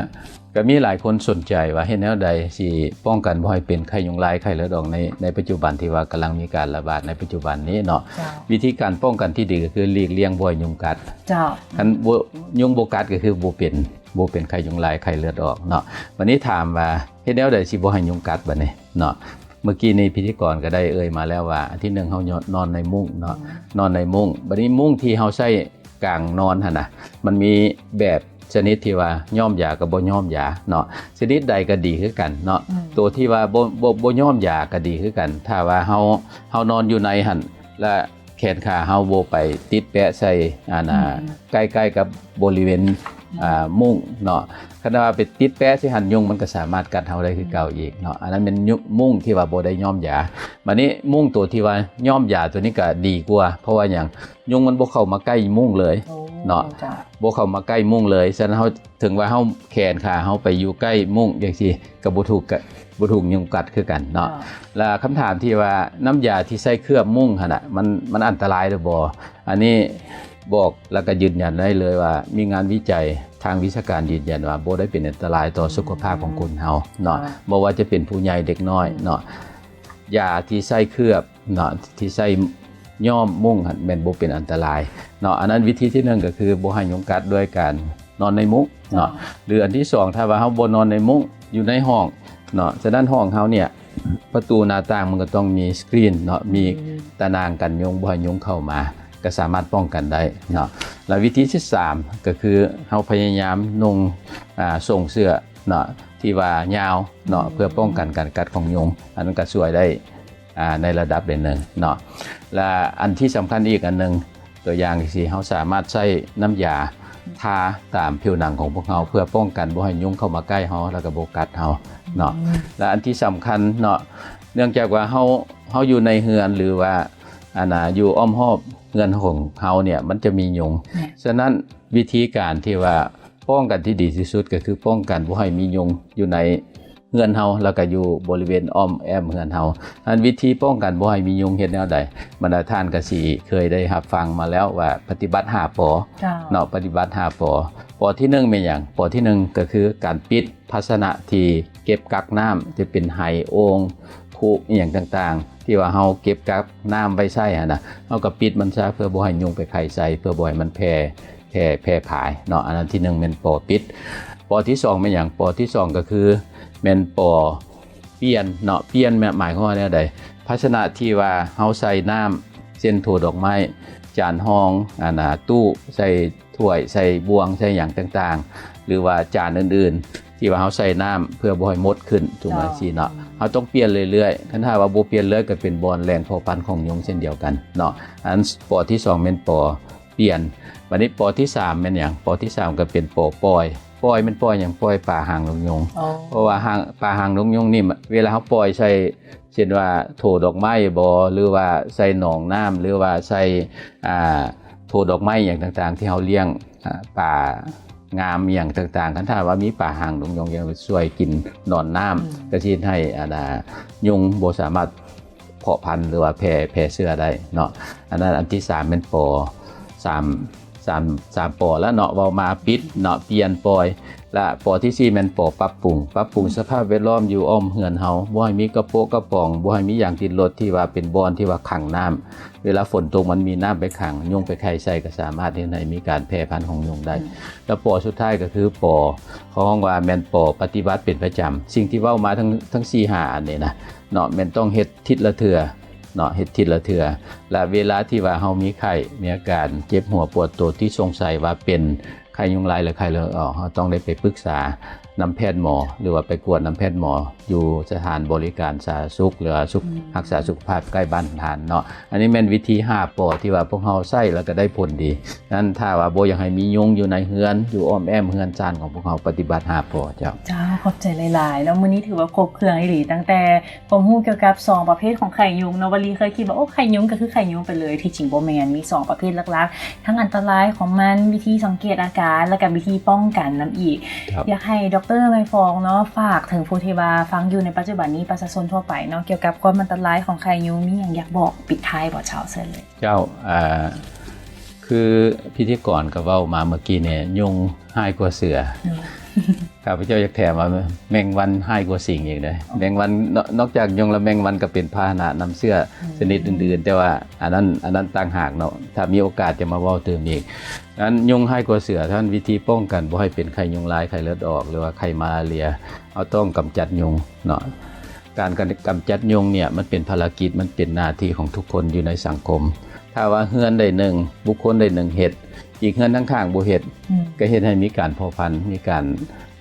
ກໍມີຫຼາຍຄົນສົນໃຈວ່າເຮັດແນວໃດຊິປ້ອງກັນບໍ່ໃຫ້ເປັນໄຂ້ຍຸງລາຍ ໄຂ້ເລືອດອອກໃນ ໃນປັດຈຸບັນທີ່ວ່າກຳລັງມີການລະບາດໃນປັດຈຸບັນນີ້ເນາະ. ເຈົ້າ ວິທີການປ້ອງກັນທີ່ດີກໍຄືຫຼີກລ່ຽງບໍ່ໃຫ້ຍຸງກັດ. ເຈົ້າ ຄັນບໍ່ ຍຸງບໍ່ກັດກໍຄືບໍ່ເປັນ ບໍ່ເປັນໄຂ້ຍຸງລາຍ ໄຂ້ເລືອດອອກເນາະ. ບັດນີ້ຖາມວ່າເຮັດແນວໃດຊິບໍ່ໃຫ້ຍຸງກັດບັດນີ້ເນາະ? ເມື່ອກີ້ນີ້ພິທີກອນກໍໄດ້ເອີ່ຍມາແລ້ວວ່າ ອັນທີໜຶ່ງ ເຮົານອນໃນມຸ້ງເນາະ ອືມ ນອນໃນມຸ້ງ. ບັດນີ້ມຸ້ງທີ່ເຮົາໃຊ້ກາງນອນຫັ້ນນະ ມັນມີແບບຊະນິດທີ່ວ່າຍ້ອມຢາກັບບໍ່ຍ້ອມຢາເນາະ. ຊະນິດໃດກໍດີຄືກັນເນາະ ອືມ ໂຕທີ່ວ່າບໍ່ ບໍ່ ບໍ່ຍ້ອມຢາກໍດີຄືກັນ. ຖ້າວ່າເຮົາ ເຮົານອນຢູ່ໃນຫັ້ນ ແລະ ແຂນຂາເຮົາບໍ່ໄປຕິດແປະໃສ່ ອັນນ່າ ອືມ ໃກ້ໆກັບບໍລິເວນ ອືມ ອ່າ ມຸ້ງເນາະ. ຄັນວ່າໄປຕິດແປະໃສ່ຫັ້ນ ຍຸງມັນກໍສາມາດກັດເຮົາໄດ້ຄືເກົ່າອີກເນາະ. ອືມ ອັນນັ້ນແມ່ນຍຸ ມຸ້ງທີ່ວ່າບໍ່ໄດ້ຍ້ອມຢາ. ບັດນີ້ມຸ້ງໂຕທີ່ວ່າຍ້ອມຢາໂຕນີ້ກໍດີກວ່າ ເພາະວ່າຫຍັງ? ຍຸງມັນບໍ່ເຂົ້າມາໃກ້ມຸ້ງເລີຍ ໂອ້ ເນາະ ເຈົ້າ ບໍ່ເຂົ້າມາໃກ້ມຸ້ງເລີຍ. ສະນັ້ນເຮົາ ເຖິງວ່າເຮົາ ແຂນຂາເຮົາໄປຢູ່ໃກ້ມຸ້ງຈັ່ງຊີ້ ກໍບໍ່ຖືກ ກໍບໍ່ຖືກຍຸງກັດຄືກັນເນາະ. ເຈົ້າ ແລະ ຄຳຖາມທີ່ວ່ານ້ຳຢາທີ່ໃຊ້ເຄືອບມຸ້ງຫັ້ນນະ ມັນ ມັນອັນຕະລາຍຫຼືບໍ່? ອັນນີ້ບອກແລ້ວກໍຢືນຢັນໄດ້ເລີຍວ່າ ມີງານວິໄຈທາງວິຊາການຢືນຢັນວ່າບໍ່ໄດ້ເປັນອັນຕະລາຍຕໍ່ສຸຂະພາບຂອງຄົນເຮົາເນາະ. ເຈົ້າ ບໍ່ວ່າຈະເປັນຜູ້ໃຫຍ່ເດັກນ້ອຍເນາະ ຢາທີ່ໃຊ້ເຄືອບເນາະ ທີ່ໃຊ້ຍ້ອມມຸ້ງຫັ້ນແມ່ນບໍ່ເປັນອັນຕະລາຍເນາະ. ອັນນັ້ນວິທີທີໜຶ່ງກໍຄືບໍ່ໃຫ້ຍຸງກັດດ້ວຍການນອນໃນມຸ້ງເນາະ. ເຈົ້າ ຫຼືອັນທີສອງ ຖ້າວ່າເຮົາບໍ່ນອນໃນມຸ້ງ ຢູ່ໃນຫ້ອງເນາະ ສະນັ້ນຫ້ອງເຮົາເນີ້ຍ ປະຕູໜ້າຕ່າງມັນກໍຕ້ອງມີສະກຣີນເນາະ ມີ ອືມ ຕາໜ່າງກັນຍຸງ ບໍ່ໃຫ້ຍຸງເຂົ້າມາ ກໍສາມາດປ້ອງກັນໄດ້ເນາະ. ແລະ ວິທີທີສາມ ກໍຄືເຮົາພະຍາຍາມນຸ່ງ ອ່າ ສົ້ງເສື້ອເນາະ ທີ່ວ່າຍາວເນາະ ອືມ ເພື່ອປ້ອງກັນການກັດຂອງຍຸງ ອັນນັ້ນກໍຊ່ວຍໄດ້ ອ່າ ໃນລະດັບໃດໜຶ່ງເນາະ. ແລະ ອັນທີ່ສຳຄັນອີກອັນໜຶ່ງ ຕົວຢ່າງທີ່ເຮົາສາມາດໃຊ້ນ້ຳຢາທາຕາມຜິວໜັງຂອງພວກເຮົາ ເພື່ອປ້ອງກັນບໍ່ໃຫ້ຍຸງເຂົ້າມາໃກ້ເຮົາ ແລ້ວກໍບໍ່ກັດເຮົາເນາະ. ອືມ ແລະ ອັນທີ່ສຳຄັນເນາະ ເນື່ອງຈາກວ່າເຮົາ ເຮົາຢູ່ໃນເຮືອນ ຫຼືວ່າ ອັນນ່າ ຢູ່ອ້ອມຮອບເຮືອນຂອງເຮົາເນີ້ຍ ມັນຈະມີຍຸງ. ແມ່ນ. ສະນັ້ນ ວິທີການທີ່ວ່າປ້ອງກັນທີ່ດີທີ່ສຸດ ກໍຄືປ້ອງກັນບໍ່ໃຫ້ມີຍຸງຢູ່ໃນເຮືອນເຮົາ ແລ້ວກໍຢູ່ບໍລິເວນອ້ອມແອ້ມເຮືອນເຮົາ. ອັນວິທີປ້ອງກັນບໍ່ໃຫ້ມີຍຸງເຮັດແນວໃດ? ບັນດາທ່ານກໍຊິເຄີຍໄດ້ຮັບຟັງມາແລ້ວວ່າປະຕິບັດຫ້າ ປ ເຈົ້າ ເນາະ ປະຕິບັດຫ້າ ປ. ປ ທີໜຶ່ງແມ່ນຫຍັງ? ປ ທີໜຶ່ງກໍຄືການປິດພາຊະນະທີ່ເກັບກັກນ້ຳ ຈະເປັນໄຫ ໂອ່ງ ຄຸ ອີ່ຫຍັງຕ່າງໆ ທີ່ວ່າເຮົາເກັບກັກນ້ຳໄວ້ໃຊ້ຫັ້ນນະ ເຮົາກໍປິດມັນຊະ ເພື່ອບໍ່ໃຫ້ຍຸງໄປໄຂ່ໃສ່ ເພື່ອບໍ່ໃຫ້ມັນແຜ່ ແຜ່ ແຜ່ຜາຍເນາະ. ອັນນັ້ນທີໜຶ່ງແມ່ນ ປ ປິດ. ປ ທີສອງແມ່ນຫຍັງ? ປ ທີສອງກໍຄືແມ່ນ ປ ປ່ຽນເນາະ. ປ່ຽນແມ່ນໝາຍຄວາມວ່າແນວໃດ? ພາຊະນະທີ່ວ່າເຮົາໃສ່ນ້ຳ ເຊັ່ນ ໂຖດອກໄມ້ ຈານຮອງ ອັນນ່າ ຕູ້ ໃສ່ຖ້ວຍ ໃສ່ບ່ວງ ໃສ່ຫຍັງຕ່າງໆ ຫຼືວ່າຈານອື່ນໆ ທີ່ວ່າເຮົາໃສ່ນ້ຳເພື່ອບໍ່ໃຫ້ມົດຂຶ້ນ ຖືກໄໝ? ເຈົ້າ ຊີ້ເນາະ ເຮົາຕ້ອງປ່ຽນເລື້ອຍໆ. ຄັນຖ້າວ່າບໍ່ປ່ຽນເລື້ອຍ ກໍເປັນບ່ອນແຫຼ່ງເພາະພັນຂອງຍຸງເຊັ່ນດຽວກັນເນາະ. ອັນ ປ ທີສອງແມ່ນ ປ ປ່ຽນ. ບັດນີ້ ປ ທີສາມແມ່ນຫຍັງ? ປ ທີສາມກໍເປັນ ປ ປ່ອຍ. ປ່ອຍແມ່ນປ່ອຍຫຍັງ? ປ່ອຍປາຫາງນົກຍຸງ. ອໍ ເພາະວ່າຫາງ ປາຫາງນົກຍຸງນີ້ ເວລາເຮົາປ່ອຍໃສ່ ເຊັ່ນວ່າ ໂຖດອກໄມ້ບໍ ຫຼືວ່າໃສ່ໜອງນ້ຳ ຫຼືວ່າໃສ່ ອ່າ ໂຖດອກໄມ້ຫຍັງຕ່າງໆ ທີ່ເຮົາລ້ຽງ ອ່າ ປາງາມຫຍັງຕ່າງໆ ຄັນຖ້າວ່າມີປາຫາງນົກຍຸງ ຈະຊ່ວຍກິນໜອນນ້ຳ ອືມ ກໍຊິເຮັດໃຫ້ ອັນນ່າ ຍຸງບໍ່ສາມາດເພາະພັນ ຫຼືວ່າແຜ່ ແຜ່ເຊື້ອໄດ້ເນາະ. ອັນນັ້ນ ອັນທີສາມແມ່ນ ປ ສາມ ສາມ ສາມ ປ ແລ້ວເນາະ ເວົ້າມາ ປິດເນາະ ປ່ຽນ ປ່ອຍ ແລະ ປ ທີສີ່ ແມ່ນ ປ ປັບປຸງ ປັບປຸງສະພາບແວດລ້ອມຢູ່ອ້ອມເຮືອນເຮົາ ບໍ່ໃຫ້ມີກະໂປະກະປອງ ບໍ່ໃຫ້ມີຢາງຕິດລົດທີ່ວ່າເປັນບ່ອນທີ່ວ່າຂັງນ້ຳ ເວລາຝົນຕົກມັນມີນ້ຳໄປຂັງ ຍຸງໄປໄຂ່ໃສ່ ກໍສາມາດເຮັດໃຫ້ມີການແຜ່ພັນຂອງຍຸງໄດ້. ແລ້ວ ປ ສຸດທ້າຍກໍຄື ປ ເຂົາຮ້ອງວ່າແມ່ນ ປ ປະຕິບັດເປັນປະຈຳ. ສິ່ງທີ່ເວົ້າມາທັງ ທັງສີ່ຫ້າອັນນີ້ນະເນາະ ແມ່ນຕ້ອງເຮັດທິດລະເທື່ອເນາະ ເຮັດທິດລະເທື່ອ ແລະ ເວລາທີ່ວ່າເຮົາມີໄຂ້ ມີອາການເຈັບຫົວປວດຕົວທີ່ສົງໄສວ່າເປັນ ໄຂ້ຍຸງລາຍ ຫຼື ໄຂ້ເລືອດອອກ ເຮົາຕ້ອງໄດ້ໄປປຶກສານຳແພດໝໍ ຫຼືວ່າໄປກວດນຳແພດໝໍຢູ່ສະຖານບໍລິການສາທາລະສຸກ ຫຼືວ່າສຸກ ອືມ ຮັກສາສຸຂະພາບໃກ້ບ້ານທ່ານເນາະ. ອັນນີ້ແມ່ນວິທີຫ້າ ປ ທີ່ວ່າພວກເຮົາໃຊ້ແລ້ວກໍໄດ້ຜົນດີ. ນັ້ນຖ້າວ່າບໍ່ຢາກໃຫ້ມີຍຸງຢູ່ໃນເຮືອນ ຢູ່ອ້ອມແອ້ມເຮືອນຊານຂອງພວກເຮົາ ປະຕິບັດຫ້າ ປ ເຈົ້າ. ເຈົ້າ ຂອບໃຈຫຼາຍໆເນາະ ມື້ນີ້ຖືວ່າຄົບເຄື່ອງອີ່ຫຼີ ຕັ້ງແຕ່ ຄວາມຮູ້ກ່ຽວກັບສອງປະເພດຂອງໄຂ້ຍຸງເນາະ ວາລີເຄີຍຄິດວ່າ ໂອ້ ໄຂ້ຍຸງກໍຄືໄຂ້ຍຸງໄປເລີຍ ທີ່ຈິງບໍ່ແມ່ນ ມີສອງປະເພດຫຼັກໆ ທັງອັນຕະລາຍຂອງມັນ ວິທີສັງເກດອາການ ແລ້ວກໍວິທີປ້ອງກັນນຳອີກ. ຢາກໃຫ້ ດຣ ໄມຟອງເນາະ ຝາກເຖິງຜູ້ທີ່ວ່າຟັງຢູ່ໃນປັດຈຸບັນນີ້ ປະຊາຊົນທົ່ວໄປເນາະ ກ່ຽວກັບຄວາມອັນຕະລາຍຂອງໄຂ້ຍຸງ ມີຫຍັງຢາກບອກປິດທ້າຍບໍ່ເຈົ້າ? ເຊີນເລີຍ. ເຈົ້າ ເອີ ຄືພິທີກອນກໍເວົ້າມາເມື່ອກີ້ນີ້ ຍຸງຮ້າຍກວ່າເສືອ. ອືມ ຂ້າພະເຈົ້າຢາກແຖມວ່າ ແມງວັນຮ້າຍກວ່າສິງອີກເດ້. ແມງວັນ ນອກ ນອກຈາກຍຸງແລ້ວ ແມງວັນກໍເປັນພາຫະນະນຳເຊື້ອ ອືມ ຊະນິດອື່ນໆ ແຕ່ວ່າອັນນັ້ນ ອັນນັ້ນຕ່າງຫາກເນາະ ຖ້າມີໂອກາດຈະມາເວົ້າຕື່ມອີກ. ອັນຍຸງຮ້າຍກວ່າເສືອ ທ່ານ ວິທີປ້ອງກັນບໍ່ໃຫ້ເປັນໄຂ້ຍຸງລາຍ ໄຂ້ເລືອດອອກ ຫຼືວ່າໄຂ້ມາລາເຣຍ ເຮົາຕ້ອງກຳຈັດຍຸງເນາະ. ການກຳຈັດຍຸງເນີ້ຍ ມັນເປັນພາລະກິດ ມັນເປັນໜ້າທີ່ຂອງທຸກຄົນຢູ່ໃນສັງຄົມ. ຖ້າວ່າເຮືອນໃດໜຶ່ງ ບຸກຄົນໃດໜຶ່ງເຮັດ ອີກເຮືອນຂ້າງໆບໍ່ເຮັດ ອືມ ກໍເຮັດໃຫ້ມີການພົວພັນ ມີການ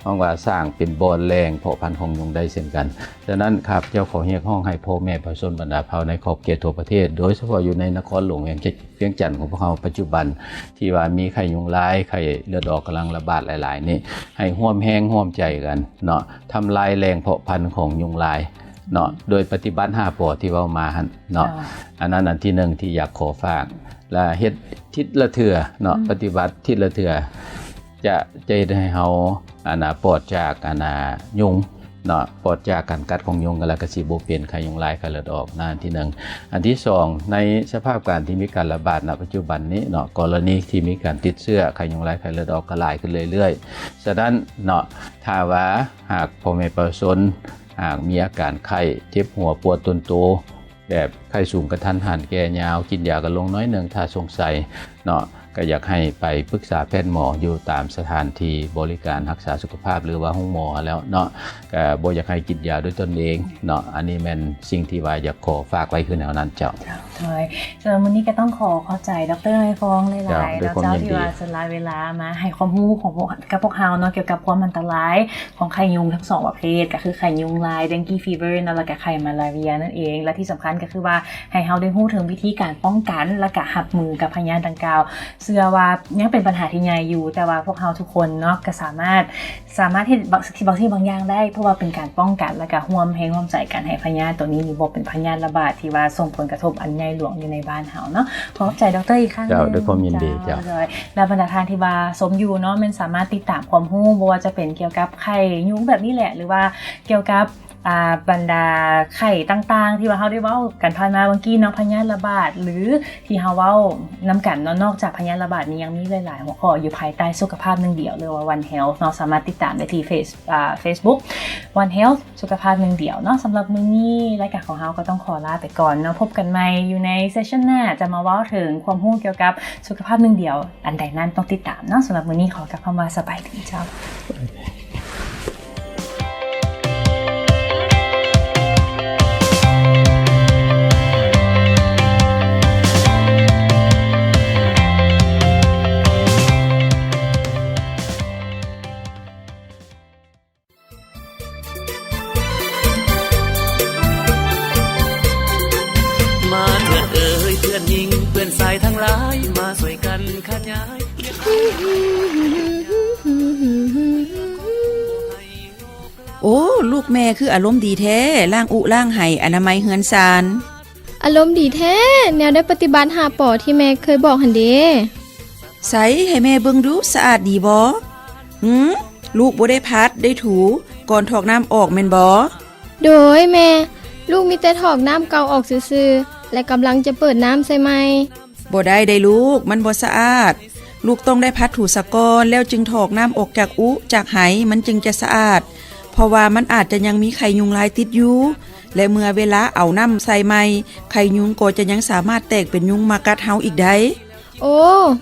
ເຮົາວ່າສ້າງເປັນບ່ອນແຫຼ່ງເພາະພັນຂອງຍຸງໄດ້ເຊັ່ນກັນ. ສະນັ້ນ ຂ້າພະເຈົ້າຂໍຮຽກຮ້ອງໃຫ້ພໍ່ແມ່ປະຊາຊົນບັນດາເຜົ່າໃນຂອບເຂດທົ່ວປະເທດ ໂດຍສະເພາະຢູ່ໃນນະຄອນຫຼວງວຽງ ວຽງຈັນຂອງພວກເຮົາປັດຈຸບັນ ທີ່ວ່າມີໄຂ້ຍຸງລາຍ ໄຂ້ເລືອດອອກກຳລັງລະບາດຫຼາຍໆນີ້ ໃຫ້ຮ່ວມແຮງຮ່ວມໃຈກັນເນາະ ທຳລາຍແຫຼ່ງເພາະພັນຂອງຍຸງລາຍເນາະ ໂດຍປະຕິບັດຫ້າ ປ ທີ່ເວົ້າມາຫັ້ນເນາະ. ເຈົ້າ ອັນນັ້ນອັນທີໜຶ່ງທີ່ຢາກຂໍຝາກ ແລະ ເຮັດທິດລະເທື່ອເນາະ ອືມ ປະຕິບັດທິດລະເທື່ອ ຈະ ຈະເຮັດໃຫ້ເຮົາ ອັນນ່າ ປອດຈາກ ອັນນ່າ ຍຸງເນາະ ປອດຈາກການກັດຂອງຍຸງ ແລ້ວກໍຊິບໍ່ເປັນໄຂ້ຍຸງລາຍ ໄຂ້ເລືອດອອກ ນັ້ນອັນທີໜຶ່ງ. ອັນທີສອງ ໃນສະພາບການທີ່ມີການລະບາດນະປັດຈຸບັນນີ້ເນາະ ກໍລະນີທີ່ມີການຕິດເຊື້ອໄຂ້ຍຸງລາຍ ໄຂ້ເລືອດອອກກໍຫຼາຍຂຶ້ນເລື້ອຍໆ. ສະນັ້ນເນາະ ຖ້າວ່າຫາກພໍ່ແມ່ປະຊາຊົນ ຫາກມີອາການໄຂ້ ເຈັບຫົວ ປວດຕົນໂຕ ແບບໄຂ້ສູງກະທັນຫັນ ແກ່ຍາວ ກິນຢາກໍລົງໜ້ອຍໜຶ່ງ ຖ້າສົງໄສເນາະ ກໍຢາກໃຫ້ໄປປຶກສາແພດໝໍຢູ່ຕາມສະຖານທີ່ບໍລິການຮັກສາສຸຂະພາບ ຫຼືວ່າໂຮງໝໍແລ້ວເນາະ ກໍບໍ່ຢາກໃຫ້ກິນຢາດ້ວຍຕົນເອງເນາະ. ອັນນີ້ແມ່ນສິ່ງທີ່ວ່າຢາກຂໍຝາກໄວ້ຄືແນວນັ້ນເຈົ້າ. ເຈົ້າ ໂດຍ ສຳລັບມື້ນີ້ກໍຕ້ອງຂໍຂອບໃຈ ດຣ ໄມຟອງ ຫຼາຍໆ ເຈົ້າ ດ້ວຍຄວາມຍິນດີ ເຈົ້າ ທີ່ວ່າສະຫຼະເວລາມາໃຫ້ຄວາມຮູ້ຂອງພວກ ກັບພວກເຮົາເນາະ ກ່ຽວກັບຄວາມອັນຕະລາຍ ຂອງໄຂ້ຍຸງທັງສອງປະເພດ ກໍຄືໄຂ້ຍຸງລາຍ dengue fever ເນາະ ແລ້ວກໍໄຂ້ມາລາເຣຍນັ້ນເອງ ແລະ ທີ່ສຳຄັນກໍຄືວ່າໃຫ້ເຮົາໄດ້ຮູ້ເຖິງວິທີການປ້ອງກັນ ແລ້ວກໍຮັບມືກັບພະຍາດດັ່ງກ່າວ. ເຊື່ອວ່າຍັງເປັນບັນຫາທີ່ໃຫຍ່ຢູ່ ແຕ່ວ່າພວກເຮົາທຸກຄົນເນາະ ກໍສາມາດ ສາມາດເຮັດບາງ ບາງສິ່ງບາງຢ່າງໄດ້ ເພາະວ່າເປັນການປ້ອງກັນ ແລ້ວກໍຮ່ວມແຮງຮ່ວມໃຈກັນ ໃຫ້ພະຍາດໂຕນີ້ນີ້ບໍ່ເປັນພະຍາດລະບາດທີ່ວ່າສົ່ງຜົນກະທົບອັນໃຫຍ່ຫຼວງຢູ່ໃນບ້ານເຮົາເນາະ. ຂອບໃຈ ດຣ ອີກຄັ້ງໜຶ່ງ. ເຈົ້າ ດ້ວຍຄວາມຍິນດີ ເຈົ້າ ເຈົ້າ ໂດຍ ແລະ ບັນດາທ່ານທີ່ວ່າຊົມຢູ່ເນາະ ແມ່ນສາມາດຕິດຕາມຄວາມຮູ້ ບໍ່ວ່າຈະເປັນກ່ຽວກັບໄຂ້ຍຸງແບບນີ້ແຫຼະ ຫຼືວ່າກ່ຽວກັບ ອ່າ ບັນດາໄຂ້ຕ່າງໆ ທີ່ວ່າເຮົາໄດ້ເວົ້າກັນຜ່ານມາເມື່ອກີ້ເນາະ ພະຍາດລະບາດ ຫຼື ທີ່ເຮົາເວົ້ານຳກັນເນາະ ນອກຈາກພະຍາດລະບາດນີ້ ຍັງມີຫຼາຍໆຫົວຂໍ້ຢູ່ພາຍໃຕ້ສຸຂະພາບໜຶ່ງດຽວ ຫຼືວ່າ One Health ເນາະ ສາມາດຕິດຕາມໄດ້ທີ່ເຟສ ອ່າ Facebook One Health ສຸຂະພາບໜຶ່ງດຽວເນາະ. ສຳລັບມື້ນີ້ ລາຍການຂອງເຮົາກໍຕ້ອງຂໍລາໄປກ່ອນເນາະ ພົບກັນໃໝ່ຢູ່ໃນ session ໜ້າ ຈະມາເວົ້າເຖິງຄວາມຮູ້ກ່ຽວກັບສຸຂະພາບໜຶ່ງດຽວອັນໃດນັ້ນ ຕ້ອງຕິດຕາມເນາະ. ສຳລັບມື້ນີ້ຂໍກັບຄຳວ່າສະບາຍດີເຈົ້າ. ມາເທື່ອນເອີຍເພື່ອນຍິງເພື່ອນຊາຍທັງຫຼາຍ ມາຊ່ວຍກັນຂະຫຍາຍ. ໂອ້ ລູກແມ່ຄືອາລົມດີແທ້ ລ້າງອຸລ້າງໄຫ ອະນາໄມເຮືອນຊານ. ອາລົມດີແທ້ ແນວໄດ້ປະຕິບັດຫ້າ ປ ທີ່ແມ່ເຄີຍບອກຫັ້ນເດ. ໃສ ໃຫ້ແມ່ເບິ່ງດູ ສະອາດດີບໍ່? ຫື ລູກບໍ່ໄດ້ພັດໄດ້ຖູ ກ່ອນຖອກນ້ຳອອກແມ່ນບໍ່? ໂດຍແມ່ ລູກມີແຕ່ຖອກນ້ຳເກົ່າອອກຊື່ໆ ແລະ ກຳລັງຈະເປີດນ້ຳໃສ່ໃໝ່. ບໍ່ໄດ້ໄດ໋ລູກ ມັນບໍ່ສະອາດ. ລູກຕ້ອງໄດ້ພັດຖູສາກ່ອນ ແລ້ວຈຶ່ງຖອກນ້ຳອອກຈາກອຸຈາກໄຫ ມັນຈຶ່ງຈະສະອາດ ເພາະວ່າມັນອາດຈະຍັງມີໄຂ່ຍຸງລາຍຕິດຢູ່ ແລະ ເມື່ອເວລາເອົານ້ຳໃສ່ໃໝ່ ໄຂ່ຍຸງກໍຈະຍັງສາມາດແຕກເປັນຍຸງມາກັດເຮົາອີກໄດ້. ໂອ້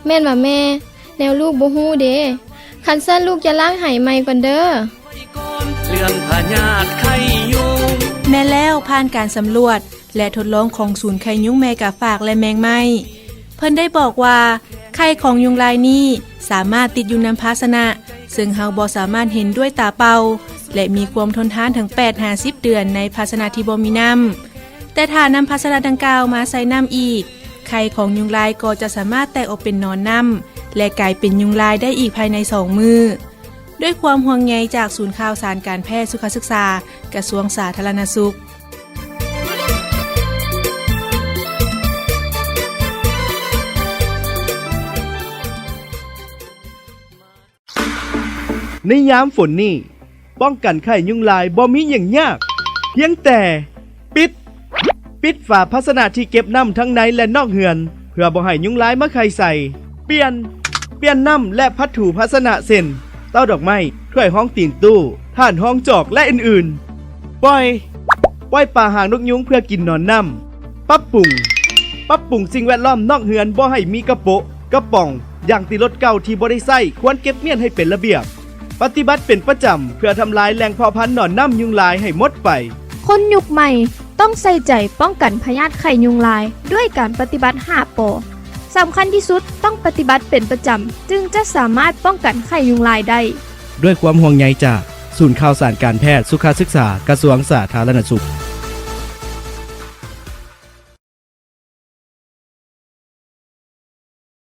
ແມ່ນຫວາແມ່? ແນວລູກບໍ່ຮູ້ເດ. ຄັນຊັ້ນລູກຈະລ້າງໄຫໃໝ່ກ່ອນເດີ. ແມ່ນແລ້ວ, ຜ່ານການສຳຫຼວດ ແລະ ທົດລອງຂອງສູນໄຂ່ຍຸງແມ່ກາຝາກ ແລະ ແມງໄມ້ ເພິ່ນໄດ້ບອກວ່າ ໄຂ່ຂອງຍຸງລາຍນີ້ສາມາດຕິດຢູ່ນຳພາຊະນະ ເຊິ່ງເຮົາບໍ່ສາມາດເຫັນດ້ວຍຕາເປົ່າ ແລະ ມີຄວາມທົນທານເຖິງແປດຫາສິບເດືອນໃນພາຊະນະທີ່ບໍ່ມີນ້ຳ. ແຕ່ຖ້ານຳພາຊະນະດັ່ງກ່າວມາໃສ່ນ້ຳອີກ, ໄຂ່ຂອງຍຸງລາຍກໍຈະສາມາດແຕກອອກເປັນໜອນນ້ຳ ແລະ ກາຍເປັນຍຸງລາຍໄດ້ອີກພາຍໃນສອງມື້. ດ້ວຍຄວາມຫ່ວງໃຍຈາກສູນຂ່າວສານການແພດສຸຂະສຶກສາ ກະຊວງສາທາລະນະສຸກ. ໃນຍາມຝົນນີ້ ປ້ອງກັນໄຂ້ຍຸງລາຍບໍ່ມີຫຍັງຍາກ, ພຽງແຕ່ປິດ, ປິດຝາພາຊະນະທີ່ເກັບນ້ຳທັງໃນ ແລະ ນອກເຮືອນ ເພື່ອບໍ່ໃຫ້ຍຸງລາຍມາໄຂ່ໃສ່. ປ່ຽນ, ປ່ຽນນ້ຳ ແລະ ພັດຖູພາຊະນະ ເຊັ່ນ ເຕົ້າດອກໄມ້, ຖ້ວຍຮອງຕີນຕູ້, ຖາດຮອງຈອກ ແລະ ອື່ນໆ. ປ່ອຍ, ປ່ອຍປາຫາງນົກຍຸງເພື່ອກິນໜອນນ້ຳ. ປັບປຸງ, ປັບປຸງສິ່ງແວດລ້ອມນອກເຮືອນບໍ່ໃຫ້ມີກະໂປະ, ກະປ໋ອງ, ຢາງຕີລົດເກົ່າທີ່ບໍ່ໄດ້ໃຊ້ ຄວນເກັບມ້ຽນໃຫ້ເປັນລະບຽບ. ປະຕິບັດເປັນປະຈຳ ເພື່ອທຳລາຍແຫຼ່ງເພາະພັນໜອນນ້ຳຍຸງລາຍໃຫ້ໝົດໄປ. ຄົນຍຸກໃໝ່ຕ້ອງໃສ່ໃຈປ້ອງກັນພະຍາດໄຂ້ຍຸງລາຍດ້ວຍການປະຕິບັດຫ້າ ປ. ສຳຄັນທີ່ສຸດຕ້ອງປະຕິບັດເປັນປະຈຳ ຈຶ່ງຈະສາມາດປ້ອງກັນໄຂ້ຍຸງລາຍໄດ້. ດ້ວຍຄວາມຫ່ວງໃຍຈາກສູນຂ່າວສານການແພດສຸຂະສຶກສາ ກະຊວງສາທາລະນະສຸກ.